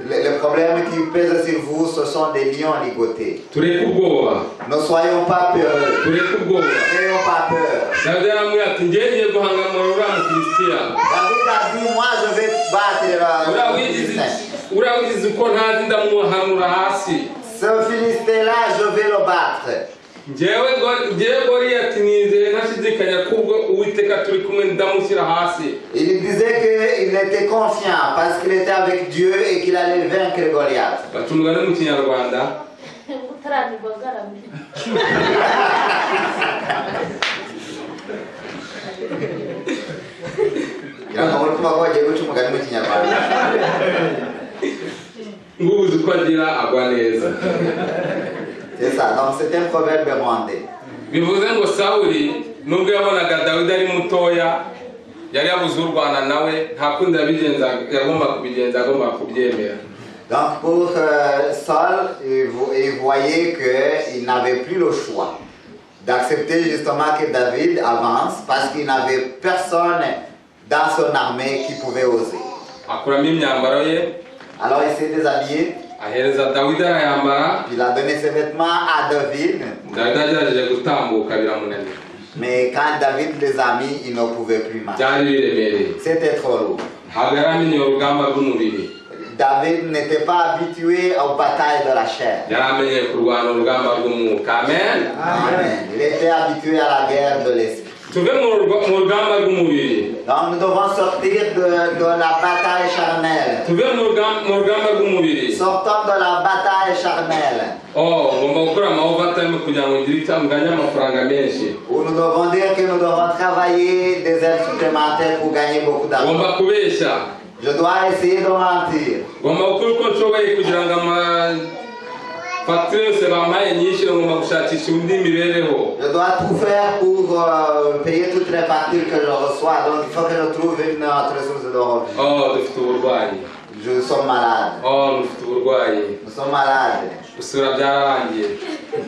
[SPEAKER 3] les problèmes qui pèsent sur vous, ce sont des lions ligotés.
[SPEAKER 1] Tureke ubwoba.
[SPEAKER 3] Ne soyons pas peureux.
[SPEAKER 1] Tureke ubwoba.
[SPEAKER 3] N'ayons pas peur.
[SPEAKER 1] Dawidi yaramubwiye ati ngiye ngiye guhangamura uriya Mufilisitiya.
[SPEAKER 3] David a dit moi je vais battre le Philistin.
[SPEAKER 1] Uriya wigize uko ntazi ndamuhanura hasi.
[SPEAKER 3] Ce Philistin-là, je vais le battre.
[SPEAKER 1] Njyewe Goliyati nizeye ntashidikanya kubwo Uwiteka turi kumwe ndamushyira hasi.
[SPEAKER 3] Il disait qu'il était confiant parce qu'il était avec Dieu et qu'il allait vaincre Goliath.
[SPEAKER 1] Baca umugani mu Kinyarwanda.
[SPEAKER 2] Utaranirwa agaramye.
[SPEAKER 3] Ngira ngo urumva ko bagiye guca umugani mu Kinyarwanda.
[SPEAKER 1] Ngubuze uko agira agwa neza.
[SPEAKER 3] C'est ça, donc c'est un proverbe rwandais.
[SPEAKER 1] Bivuze ngo Sawuli nubwo yabonaga Dawidi ari mutoya yari yabuze urwana nawe nta kundi yabigenza, yagomba kubigenza, agomba kubyemera.
[SPEAKER 3] Donc pour Saul, il voyait qu'il n'avait plus le choix d'accepter justement que David avance parce qu'il n'avait personne dans son armée qui pouvait oser.
[SPEAKER 1] Akuramo imyambaro ye.
[SPEAKER 3] Alors il s'est déshabillé.
[SPEAKER 1] Ahereza Dawidi arayambara.
[SPEAKER 3] Il a donné ses vêtements à David.
[SPEAKER 1] Dawidi agerageje gutambuka biramunanira.
[SPEAKER 3] Mais quand David les a mis, il ne pouvait plus marcher.
[SPEAKER 1] Byari biremereye.
[SPEAKER 3] C'était trop lourd.
[SPEAKER 1] Ntabwo yari amenyeye urugamba rw'umubiri.
[SPEAKER 3] David n'était pas habitué aux batailles de la chair.
[SPEAKER 1] Yari amenyeye kurwana urugamba rw'umwuka. Amen.
[SPEAKER 3] Amen. Il était habitué à la guerre de l'esprit.
[SPEAKER 1] Tuve mu rugamba rw'umubiri.
[SPEAKER 3] Donc nous devons sortir de la bataille charnelle.
[SPEAKER 1] Tuve mu rugamba rw'umubiri.
[SPEAKER 3] Sortons de la bataille bataille charnelle.
[SPEAKER 1] Oh, ngomba gukora ama overtime kugira ngo ngire icyo nganye amafaranga menshi.
[SPEAKER 3] Où nous devons dire que nous devons travailler des heures supplémentaires pour gagner beaucoup d'argent.
[SPEAKER 1] Ngomba kubeshya.
[SPEAKER 3] Je dois essayer de mentir.
[SPEAKER 1] Ngomba gukora uko nshoboye kugira ngo ama fagitire yose bampaye nyishyure, ngomba gushakisha undi mibereho.
[SPEAKER 3] Je dois tout faire pour payer toutes les factures que je reçois. Donc il faut que je trouve une autre source de revenus.
[SPEAKER 1] Oh, dufite uburwayi.
[SPEAKER 3] Je suis malade.
[SPEAKER 1] Oh, dufite uburwayi.
[SPEAKER 3] Nous sommes malades.
[SPEAKER 1] Gusura byararangiye.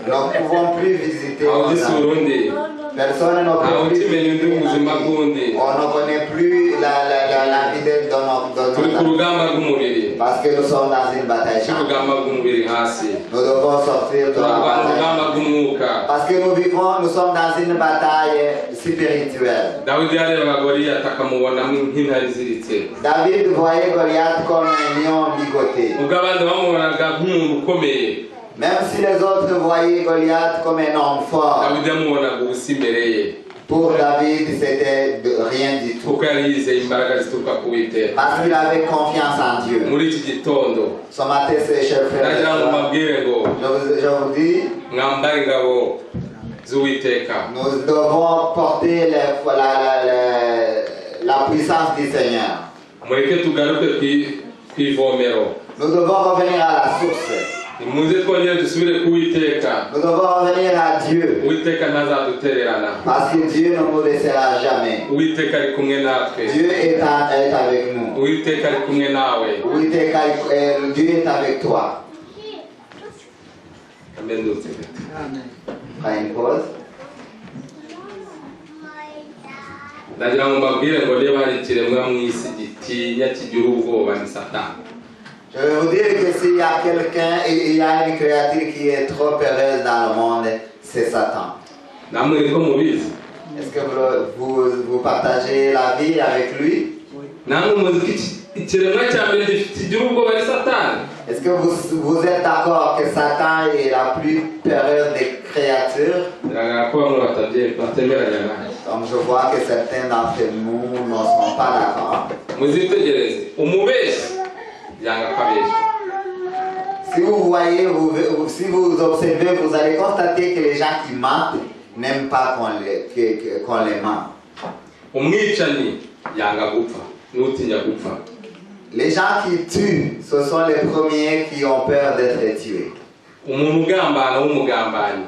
[SPEAKER 3] Nous ne pouvons plus visiter
[SPEAKER 1] Ntawe
[SPEAKER 3] nos
[SPEAKER 1] ugisura
[SPEAKER 3] amis.
[SPEAKER 1] undi.
[SPEAKER 3] Personne ne
[SPEAKER 1] Ntawe
[SPEAKER 3] peut plus
[SPEAKER 1] ukimenya undi
[SPEAKER 3] visiter
[SPEAKER 1] ubuzima
[SPEAKER 3] nos amis.
[SPEAKER 1] bw'undi.
[SPEAKER 3] On ne connaît plus la vie de
[SPEAKER 1] Turi
[SPEAKER 3] nos
[SPEAKER 1] ku
[SPEAKER 3] amis.
[SPEAKER 1] Rugamba rw'umubiri.
[SPEAKER 3] Parce que nous sommes dans une bataille charnelle.
[SPEAKER 1] Urugamba rw'umubiri hasi.
[SPEAKER 3] Nous devons sortir de la
[SPEAKER 1] Turarwana
[SPEAKER 3] bataille.
[SPEAKER 1] Urugamba rw'umwuka.
[SPEAKER 3] Parce que nous vivons, nous sommes dans une bataille spirituelle.
[SPEAKER 1] Dawidi yarebaga Goliyati akamubona nk'intare iziritse.
[SPEAKER 3] David voyait Goliath comme un lion ligoté.
[SPEAKER 1] Ubwo abandi bamubonaga nk'umuntu ukomeye,
[SPEAKER 3] Même si les autres voyaient Goliath comme un homme fort,
[SPEAKER 1] Dawidi yamubonaga ubusa imbere ye,
[SPEAKER 3] pour David, c'était rien du tout.
[SPEAKER 1] Kuko yari yizeye imbaraga zituruka ku Witeka.
[SPEAKER 3] Parce qu'il avait confiance en Dieu.
[SPEAKER 1] Muri iki gitondo,
[SPEAKER 3] Ce matin, c'est chers frères et
[SPEAKER 1] ndagira ngo
[SPEAKER 3] sœurs,
[SPEAKER 1] mbabwire ngo
[SPEAKER 3] je vous dis,
[SPEAKER 1] mwambare ingabo z'Uwiteka.
[SPEAKER 3] Nous devons porter la puissance du Seigneur.
[SPEAKER 1] Mureke tugaruke ku ivomero.
[SPEAKER 3] Nous devons revenir à la source.
[SPEAKER 1] Nimuze twongere dusubire ku Witeka.
[SPEAKER 3] Nous devons revenir à Dieu.
[SPEAKER 1] Uwiteka ntazadutererana.
[SPEAKER 3] Parce que Dieu ne nous laissera jamais.
[SPEAKER 1] Uwiteka ari kumwe natwe.
[SPEAKER 3] Dieu est avec nous.
[SPEAKER 1] Uwiteka ari kumwe nawe.
[SPEAKER 3] Dieu est avec toi.
[SPEAKER 1] Mbe ndutse gato.
[SPEAKER 3] Prends une pause.
[SPEAKER 1] Ndagira ngo mbabwire ngo niba hari ikiremwa mu isi gitinya kigira ubwoba ni Satani.
[SPEAKER 3] Je vais vous dire que s'il y a quelqu'un, il y a une créature qui est trop peureuse dans le monde, c'est Satan.
[SPEAKER 1] Namwe niko mubizi.
[SPEAKER 3] Est-ce que vous partagez la vie avec lui?
[SPEAKER 1] Namwe muzi ko ikiremwa cya mbere kigira ubwoba ari Satani.
[SPEAKER 3] Est-ce que vous, vous êtes d'accord que Satan est la plus peureuse des créatures?
[SPEAKER 1] Biragaragara ko bamwe batemeranya nanjye.
[SPEAKER 3] Donc je vois que certains d'entre nous ne sont pas d'accord.
[SPEAKER 1] Muzitegereze, umubeshyi yanga ko abeshya.
[SPEAKER 3] Si vous voyez, si vous observez, vous allez constater que les gens qui mentent n'aiment pas qu'on les ment.
[SPEAKER 1] Umwicanyi yanga gupfa n'utinya gupfa.
[SPEAKER 3] Les gens qui tuent, ce sont les premiers qui ont peur d'être tués.
[SPEAKER 1] Umuntu ugambana w'umugambanyi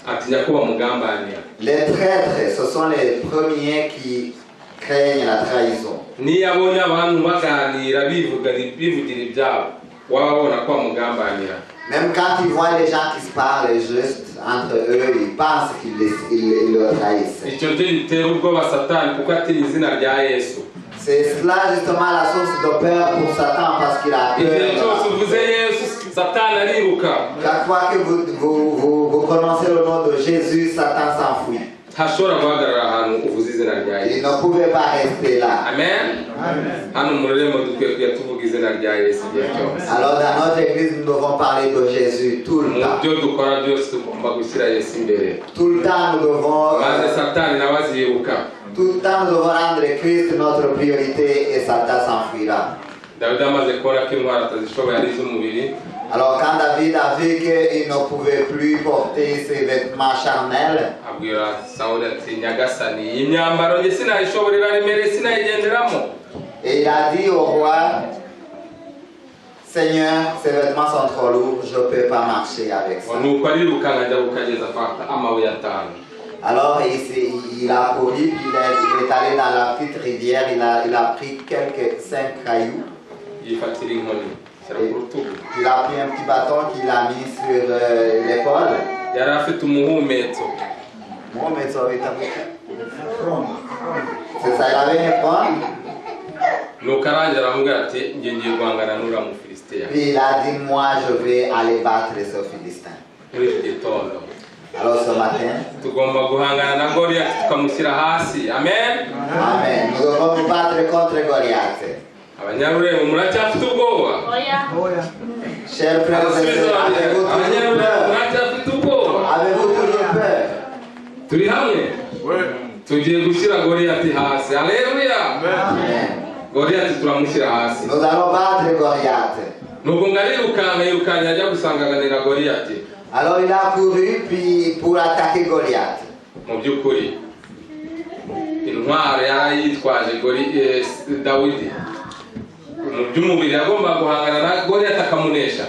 [SPEAKER 1] atinya ko bamugambanira.
[SPEAKER 3] Les traîtres, ce sont les premiers qui craignent la trahison.
[SPEAKER 1] Niyo abonye abantu baganira bivuga bivugira ibyabo waba abona ko bamugambanira.
[SPEAKER 3] Même quand ils voient les gens qui se parlent juste entre eux, ils pensent qu'ils ils le trahissent.
[SPEAKER 1] Icyo cyo gitera ubwoba Satani kuko atinya izina rya Yesu.
[SPEAKER 3] C'est cela justement la source de peur pour Satan parce qu'il a
[SPEAKER 1] Igihe cyose
[SPEAKER 3] peur.
[SPEAKER 1] Uvuze Yesu, Satani ariruka.
[SPEAKER 3] Chaque fois que vous prononcez le nom de Jésus, Satan s'enfuit.
[SPEAKER 1] Ntashobora guhagarara ahantu uvuze izina rya
[SPEAKER 3] Il
[SPEAKER 1] Yesu.
[SPEAKER 3] Ne pouvait pas rester là.
[SPEAKER 1] Amen. Hano mu rurembo dukwiye kujya tuvuga izina rya Yesu igihe cyose.
[SPEAKER 3] Alors dans notre église, nous devons parler de Jésus tout le
[SPEAKER 1] Mu
[SPEAKER 3] temps.
[SPEAKER 1] Byo dukora byose tugomba gushyira Yesu imbere,
[SPEAKER 3] Tout le temps, nous devons,
[SPEAKER 1] maze Satani nawe aziruka.
[SPEAKER 3] Tout le temps, nous devons rendre Christ notre priorité et Satan s'enfuira.
[SPEAKER 1] Dawidi amaze kubona ko intwaro atazishoboye ari iz'umubiri,
[SPEAKER 3] Alors quand David a vu qu'il ne pouvait plus porter ses vêtements charnels,
[SPEAKER 1] abwira Sawuli ati nyagasani iyi myambaro njye sinayishobora iraremereye sinayigenderamo.
[SPEAKER 3] Et il a dit au roi, Seigneur, ces vêtements sont trop lourds, je ne peux pas marcher avec ça.
[SPEAKER 1] Ngo nuko arirukanka ajya kukageza afata amabuye atanu.
[SPEAKER 3] Alors il a couru, il est allé dans la petite rivière, il a pris quelques cinq cailloux,
[SPEAKER 1] yifatira inkoni ashyira ku rutugu.
[SPEAKER 3] Il a pris un petit bâton qu'il a mis sur l'épaule.
[SPEAKER 1] Yari afite umuhumetso.
[SPEAKER 3] Moi, mais ça va être. C'est ça, il avait une fronde.
[SPEAKER 1] Nuko arangira aramubwira ati njye ngiye guhangana n'uriya mufilisitiya.
[SPEAKER 3] Puis il a dit, moi je vais aller battre ce Philistin.
[SPEAKER 1] Muri iki gitondo,
[SPEAKER 3] Alors ce matin,
[SPEAKER 1] tugomba guhangana na Goliyati tukamushyira hasi. Amen.
[SPEAKER 3] Amen. Nous devons nous battre contre Goliath.
[SPEAKER 1] Abanyarurembo muracyafite ubwoba?
[SPEAKER 2] Oya.
[SPEAKER 3] Chers frères et sœurs, avez-vous toujours
[SPEAKER 1] Abanyarurembo
[SPEAKER 3] peur?
[SPEAKER 1] Muracyafite ubwoba?
[SPEAKER 3] Avez-vous toujours peur?
[SPEAKER 1] Turi hamwe, tugiye gushyira Goliyati hasi. Aleluya.
[SPEAKER 3] Amen.
[SPEAKER 1] Goliyati turamushyira hasi.
[SPEAKER 3] Nous allons battre Goliath.
[SPEAKER 1] Nuko ngo arirukanka, yirukanka ajya gusanganira Goliyati.
[SPEAKER 3] Alors il a couru puis pour attaquer Goliath.
[SPEAKER 1] Mu by'ukuri intwaro yari yitwaje Dawidi mu by'umubiri yagomba guhangana na Goliyati akamunesha.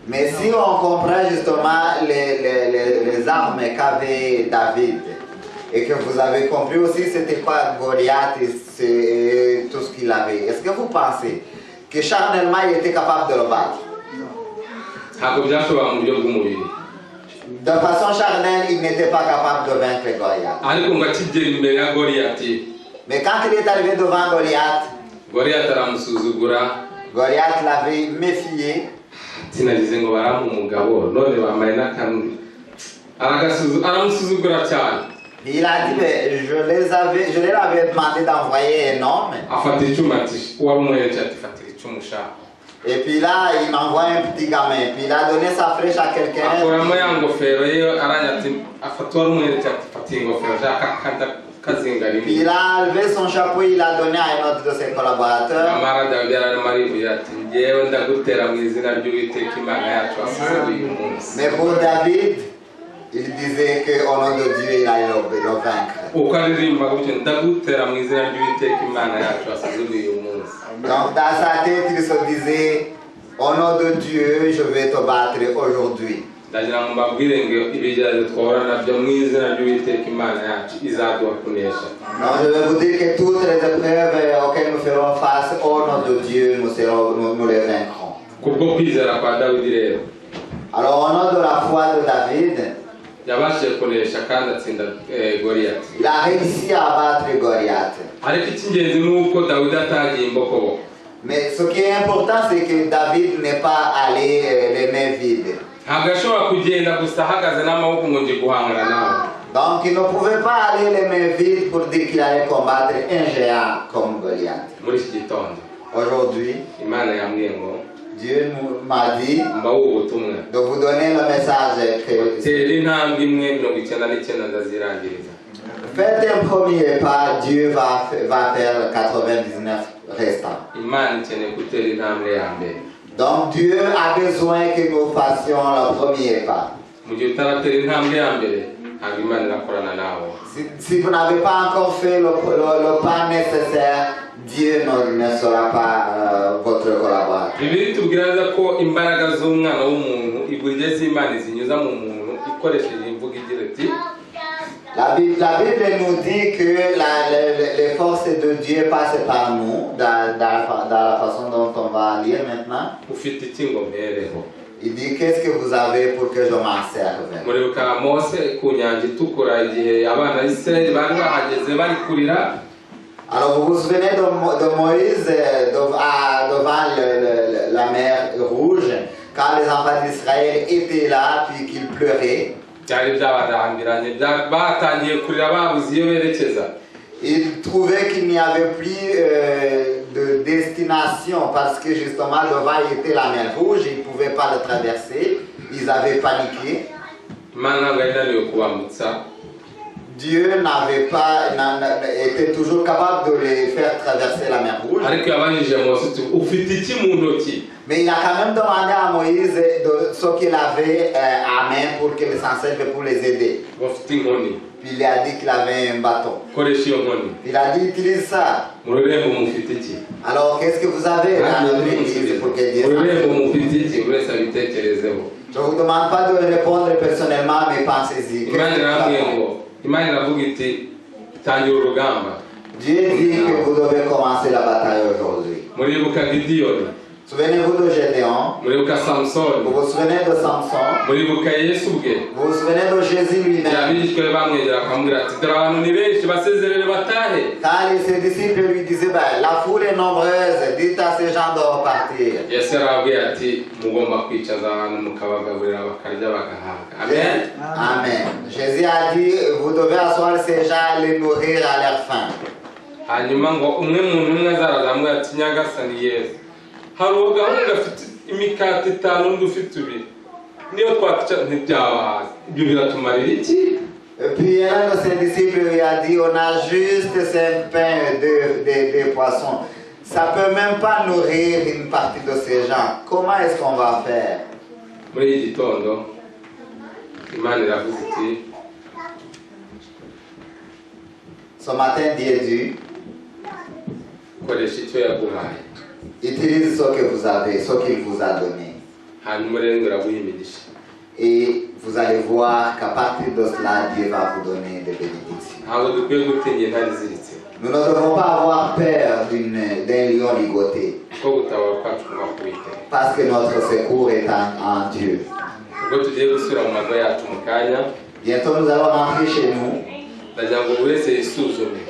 [SPEAKER 3] Mais si on comprend justement les armes qu'avait David, et que vous avez compris aussi c'était quoi Goliath et tout ce qu'il avait, est-ce que vous pensez que charnellement il était capable de le battre?
[SPEAKER 1] Ntabwo byashoboka mu buryo bw'umubiri.
[SPEAKER 3] De façon charnelle, il n'était pas capable de vaincre Goliath.
[SPEAKER 1] Ariko ngo akigera imbere ya Goliyati,
[SPEAKER 3] Mais quand il est arrivé devant Goliath,
[SPEAKER 1] Goliyati aramusuzugura.
[SPEAKER 3] Goliath l'avait méfié.
[SPEAKER 1] Sinagize ngo barampa umugabo none bambaye n'akantu aramusuzugura cyane.
[SPEAKER 3] Il a dit, mais je leur avais demandé d'envoyer un homme.
[SPEAKER 1] Afata icumu ati wari umuhereje ati fatira icumu sha.
[SPEAKER 3] Et puis là, il m'envoie un petit gamin. Puis il a donné sa flèche à quelqu'un.
[SPEAKER 1] Akuramo ya ngofero ye aranya ati afata uwari umuhereje ati fata iyi ngofero sha kakanda kazinga
[SPEAKER 3] Puis
[SPEAKER 1] rimwe.
[SPEAKER 3] il a enlevé son chapeau, il l'a donné à un autre de ses collaborateurs.
[SPEAKER 1] Nyamara Dawidi yararimo arivugira ati ngewe ndagutera mu izina ry'Uwiteka Imana yacu wasize uyu munsi.
[SPEAKER 3] Mais pour David, il disait qu'au nom de Dieu, il allait le vaincre.
[SPEAKER 1] Uko aririmba gutyo ndagutera mu izina ry'Uwiteka Imana yacu wasize uyu munsi.
[SPEAKER 3] Donc dans sa tête, il se disait, au nom de Dieu, je vais te battre aujourd'hui.
[SPEAKER 1] Ndagira ngo mbabwire ngo ibigeragezo twahura nabyo mu izina ry'Uwiteka Imana yacu izaduha kunesha.
[SPEAKER 3] Donc je vais vous dire que toutes les épreuves auxquelles nous ferons face, au nom de Dieu, nous les vaincrons.
[SPEAKER 1] Kubwo kwizera kwa Dawidi rero,
[SPEAKER 3] Alors au nom de la foi de David,
[SPEAKER 1] yabashije kunesha kandi atsinda Goliyati.
[SPEAKER 3] Il a réussi à battre Goliath.
[SPEAKER 1] Ariko icy'ingenzi ni uko Dawidi atagiye imbokoboko.
[SPEAKER 3] Mais ce qui est important, c'est que David n'est pas allé les mains vides.
[SPEAKER 1] Ntabwo ashobora kugenda gusa ahagaze n'amaboko ngo ngiye guhangana nawe.
[SPEAKER 3] Donc il ne pouvait pas aller les mains vides pour dire qu'il allait combattre un géant comme Goliath.
[SPEAKER 1] Muri iki gitondo,
[SPEAKER 3] Aujourd'hui,
[SPEAKER 1] Imana yambwiye ngo
[SPEAKER 3] Dieu m'a dit
[SPEAKER 1] mbahe ubutumwa.
[SPEAKER 3] De vous donner le message que
[SPEAKER 1] tera intambwe imwe, 99 ndazirangiriza.
[SPEAKER 3] Faites un premier pas, Dieu va faire 99 restants.
[SPEAKER 1] Imana ikeneye gutera intambwe ya mbere.
[SPEAKER 3] Donc Dieu a besoin que nous fassions le premier pas.
[SPEAKER 1] Mu gihe utaratera intambwe ya mbere ntabwo Imana irakorana nawe.
[SPEAKER 3] Si vous n'avez pas encore fait le pas nécessaire, Dieu ne sera pas votre collaborateur.
[SPEAKER 1] Bibiliya itubwira neza ko imbaraga z'umwana w'umuntu iburyo z'Imana zinyuza mu muntu ikoresheje imvugo igira iti
[SPEAKER 3] La Bible nous dit que les forces de Dieu passent par nous, dans la façon dont on va lire maintenant.
[SPEAKER 1] Ufite iki ngo mpereho?
[SPEAKER 3] Il dit, qu'est-ce que vous avez pour que je m'en serve?
[SPEAKER 1] Muribuka Mose ku nyanja itukura igihe abana b'Isirayeli bari bahageze bari kurira.
[SPEAKER 3] Alors vous vous souvenez de Moïse devant la mer Rouge, quand les enfants d'Israël étaient là, puis qu'ils pleuraient.
[SPEAKER 1] Byari byabarambiranye batangiye kurira babuze iyo berekeza.
[SPEAKER 3] Ils trouvaient qu'il n'y avait plus de destination parce que justement devant était la mer Rouge, ils ne pouvaient pas le traverser, ils avaient paniqué.
[SPEAKER 1] Imana ntabwo yari inaniwe kubambutsa.
[SPEAKER 3] Dieu n'avait pas, était toujours capable de les faire traverser la mer Rouge.
[SPEAKER 1] Ariko yabajije Mose uti ufite iki mu ntoki?
[SPEAKER 3] Mais il a quand même demandé à Moïse de ce qu'il avait à main pour qu'il s'en serve pour les aider.
[SPEAKER 1] Ngo mfite inkoni.
[SPEAKER 3] Puis il a dit qu'il avait un bâton.
[SPEAKER 1] Koresha iyo nkoni.
[SPEAKER 3] Il a dit, utilise ça.
[SPEAKER 1] Mu rurembo mufite iki?
[SPEAKER 3] Alors qu'est-ce que vous avez dans notre église pour que Dieu
[SPEAKER 1] Mu
[SPEAKER 3] s'en
[SPEAKER 1] rurembo
[SPEAKER 3] serve?
[SPEAKER 1] Mufite iki? Buri wese abitekerezeho.
[SPEAKER 3] Je ne vous demande pas de répondre personnellement, mais pensez-y. Qu'est-ce
[SPEAKER 1] Imana
[SPEAKER 3] que vous
[SPEAKER 1] irambwiye
[SPEAKER 3] avez?
[SPEAKER 1] Ngo Imana iravuga iti tangira urugamba.
[SPEAKER 3] Dieu dit que vous devez commencer la bataille aujourd'hui.
[SPEAKER 1] Muribuka Gidiyoni?
[SPEAKER 3] Souvenez-vous de Gédéon.
[SPEAKER 1] Muribuka Samusoni?
[SPEAKER 3] Vous vous souvenez de Samson.
[SPEAKER 1] Muribuka Yesu ubwe?
[SPEAKER 3] Vous vous souvenez de Jésus lui-même.
[SPEAKER 1] Abigishwa be bamwegera bakamubwira ati dore abantu ni benshi basezerere batahe.
[SPEAKER 3] Quand ses disciples lui disaient, ben, la foule est nombreuse, dites à ces gens de repartir.
[SPEAKER 1] Yesu yarababwiye ati mugomba kwicaza abantu mukabagaburira bakarya bagahaga amen.
[SPEAKER 3] Amen. Jésus a dit, vous devez asseoir ces gens et les nourrir à leur faim.
[SPEAKER 1] Hanyuma ngo umwe mu ntumwa zarazamubwira ati nyagasani Yesu hari uwo gahunda afite imikati itanu undi ufite ubiri niyo twakwica ntibyabahaza ibyo biratumarira iki?
[SPEAKER 3] Et puis un de ses disciples lui a dit, on a juste cinq pains et deux poissons. Ça peut même pas nourrir une partie de ces gens. Comment est-ce qu'on va faire?
[SPEAKER 1] Muri iki gitondo Imana iravuze iti
[SPEAKER 3] Ce matin, Dieu dit,
[SPEAKER 1] koresha icyo yaguhaye
[SPEAKER 3] utilise ce que vous avez, ce qu'il vous a donné.
[SPEAKER 1] Hanyuma rero ngo iraguha imigisha.
[SPEAKER 3] Et vous allez voir qu'à partir de cela, Dieu va vous donner des bénédictions.
[SPEAKER 1] Ntabwo dukwiye gutinya intare iziritse
[SPEAKER 3] Nous ne devons pas avoir peur d'un lion ligoté,
[SPEAKER 1] kuko gutabara kwacu kuva ku Uwiteka.
[SPEAKER 3] Parce que notre secours est en Dieu.
[SPEAKER 1] Ubwo tugiye gusubira mu mago yacu mu kanya
[SPEAKER 3] Bientôt, nous allons rentrer chez nous.
[SPEAKER 1] Ndagira ngo buri wese yisuzume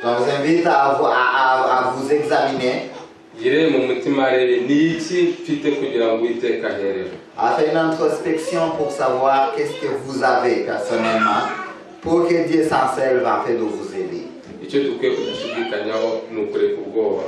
[SPEAKER 3] Je vous invite à vous examiner,
[SPEAKER 1] yirebe mu mutima arebe ni iki mfite kugira ngo Uwiteka aherewe
[SPEAKER 3] à faire une introspection pour savoir qu'est-ce que vous avez personnellement pour que Dieu s'en serve afin de vous aider.
[SPEAKER 1] Icyo dukwiye kudashidikanyaho ni ukureka ubwoba.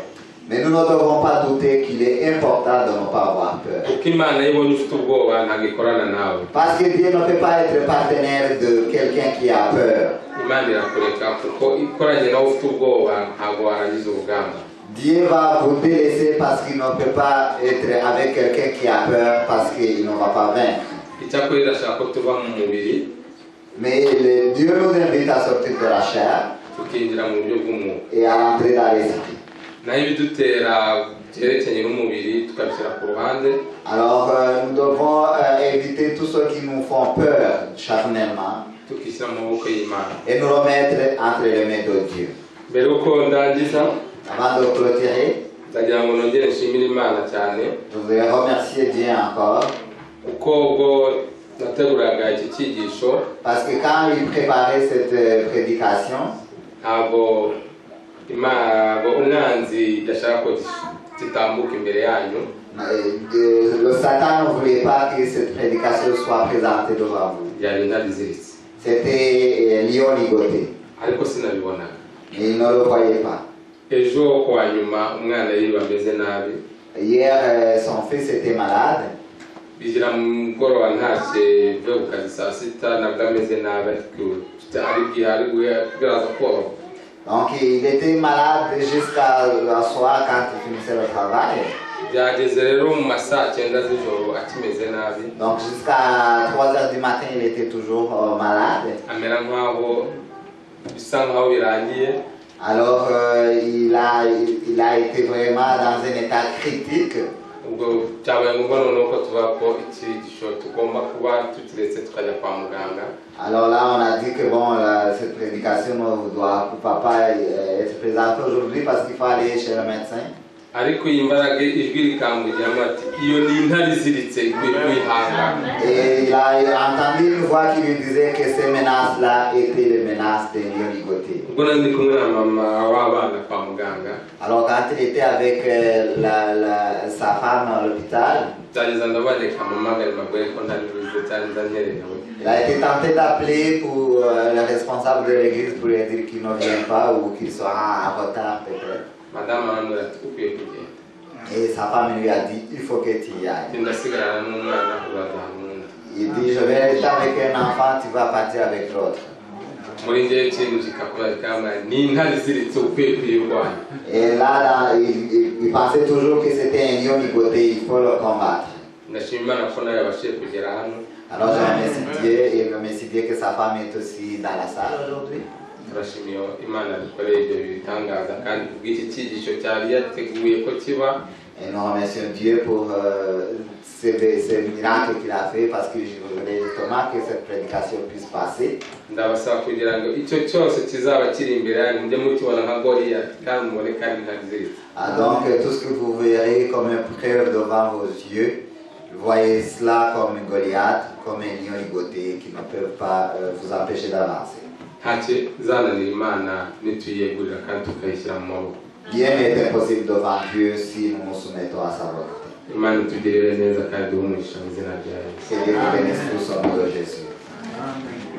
[SPEAKER 3] Mais nous ne devons pas douter qu'il est important de ne pas avoir peur.
[SPEAKER 1] Kuko Imana iyo ibonye ufite ubwoba ntabwo ikorana nawe.
[SPEAKER 3] Parce que Dieu ne peut pas être partenaire de quelqu'un qui a peur.
[SPEAKER 1] Imana irakureka kuko ikoranye nawe ufite ubwoba ntabwo warangiza urugamba.
[SPEAKER 3] Dieu va vous délaisser parce qu'il ne peut pas être avec quelqu'un qui a peur, parce qu'il ne va pas vaincre.
[SPEAKER 1] Icyakora irashaka ko tuva mu mubiri
[SPEAKER 3] Mais Dieu nous invite à sortir de la chair
[SPEAKER 1] tukinjira mu buryo bw'umwuka
[SPEAKER 3] et à rentrer dans l'esprit.
[SPEAKER 1] Naho ibidutera byerekeranye n'umubiri tukabishyira ku ruhande.
[SPEAKER 3] Alors nous devons éviter tout ce qui nous font peur charnellement
[SPEAKER 1] tukishyira mu maboko y'Imana.
[SPEAKER 3] Et nous remettre entre les mains de Dieu.
[SPEAKER 1] Mbere y'uko ndangiza
[SPEAKER 3] Avant de clôturer,
[SPEAKER 1] ndagira ngo nongere nshimire Imana cyane
[SPEAKER 3] je voudrais remercier Dieu encore
[SPEAKER 1] kuko ubwo nateguraga iki cyigisho
[SPEAKER 3] parce que quand il préparait cette prédication,
[SPEAKER 1] ntabwo ntabwo umwanzi yashaka ko gitambuka imbere yanyu.
[SPEAKER 3] Le Satan ne voulait pas que cette prédication soit présentée devant vous.
[SPEAKER 1] Byari intare iziritse.
[SPEAKER 3] C'était lion ligoté.
[SPEAKER 1] Ariko sinabibonaga.
[SPEAKER 3] Mais il ne le voyait pas.
[SPEAKER 1] Ejo ku wa nyuma umwana yiwe ameze nabi.
[SPEAKER 3] Hier, son fils était malade.
[SPEAKER 1] Bigira mu mugoroba ntashye mvuye ku kazi saa sita nabwo ameze nabi ariko ari bwiha ari biraza koroha.
[SPEAKER 3] Donc il était malade jusqu'à le soir quand il finissait le travail.
[SPEAKER 1] Byageze rero mu ma saa cyenda z'ijoro akimeze nabi.
[SPEAKER 3] Donc jusqu'à 3 heures du matin, il était toujours malade.
[SPEAKER 1] Amera nkaho bisa nkaho birangiye.
[SPEAKER 3] Alors il a été vraiment dans un état critique.
[SPEAKER 1] Ubwo byabaye ngombwa noneho ko tuvuga ko icyigisho tugomba kuba tukiretse tukajya kwa muganga.
[SPEAKER 3] Alors là, on a dit que bon, cette prédication ne doit pas être présentée aujourd'hui parce qu'il faut aller chez le médecin.
[SPEAKER 1] Ariko iyi mbaraga ijwi rikambugiramo ati iyo ni intare iziritse ikwiye kwihangana.
[SPEAKER 3] Et il a entendu une voix qui lui disait que ces menaces-là étaient les menaces des lions ligotés.
[SPEAKER 1] Ubwo nari ndi kumwe na mama w'abana kwa muganga
[SPEAKER 3] Alors quand il était avec sa femme à l'hôpital,
[SPEAKER 1] byageza ndabareka mpamagare mbabwire ko ntari buze cyane nkererewe.
[SPEAKER 3] Il a été tenté d'appeler pour le responsable de l'église pour lui dire qu'il ne vient pas ou qu'il sera en retard peut-être.
[SPEAKER 1] Madamu arambwira ati ukwiye kugenda.
[SPEAKER 3] Et sa femme lui a dit, il faut que tu y ailles.
[SPEAKER 1] Ati ndasigarana n'umwana uzajyana undi.
[SPEAKER 3] Il dit, je vais rester avec un enfant, tu vas partir avec l'autre.
[SPEAKER 1] Muri njyewe ikintu kikakubwira kikambwira ni intare iziritse ukwiye kuyirwanya.
[SPEAKER 3] Et là, il pensait toujours que c'était un lion ligoté, il faut le combattre.
[SPEAKER 1] Ndashima Imana ko nawe yabashije kugera hano.
[SPEAKER 3] Alors je remercie Dieu et je remercie Dieu que sa femme est aussi dans la salle aujourd'hui.
[SPEAKER 1] Turashimiye Imana dukoreye ibyo bitangaza kandi kubw'iki cyigisho cyari yateguye ko kiba.
[SPEAKER 3] Et nous remercions Dieu pour ces miracles qu'il a fait parce que je voudrais justement que cette prédication puisse passer.
[SPEAKER 1] Ndabasaba kugira ngo icyo cyose kizaba kiri imbere yanyu mujye mukibona nka Goliyati kandi mubone kandi intare iziritse.
[SPEAKER 3] Ah, donc tout ce que vous verrez comme une preuve devant vos yeux, voyez cela comme un Goliath, comme un lion ligoté qui ne peut pas vous empêcher d'avancer.
[SPEAKER 1] Nta kizananira Imana nituyiyegurira kandi tukayishyira mu maboko.
[SPEAKER 3] Rien n'est impossible devant Dieu si nous nous soumettons à sa volonté.
[SPEAKER 1] Imana itugirire neza kandi duhe umugisha mu izina rya Yesu.
[SPEAKER 3] Que Dieu vous bénisse tous au nom de Jésus.
[SPEAKER 4] Amen.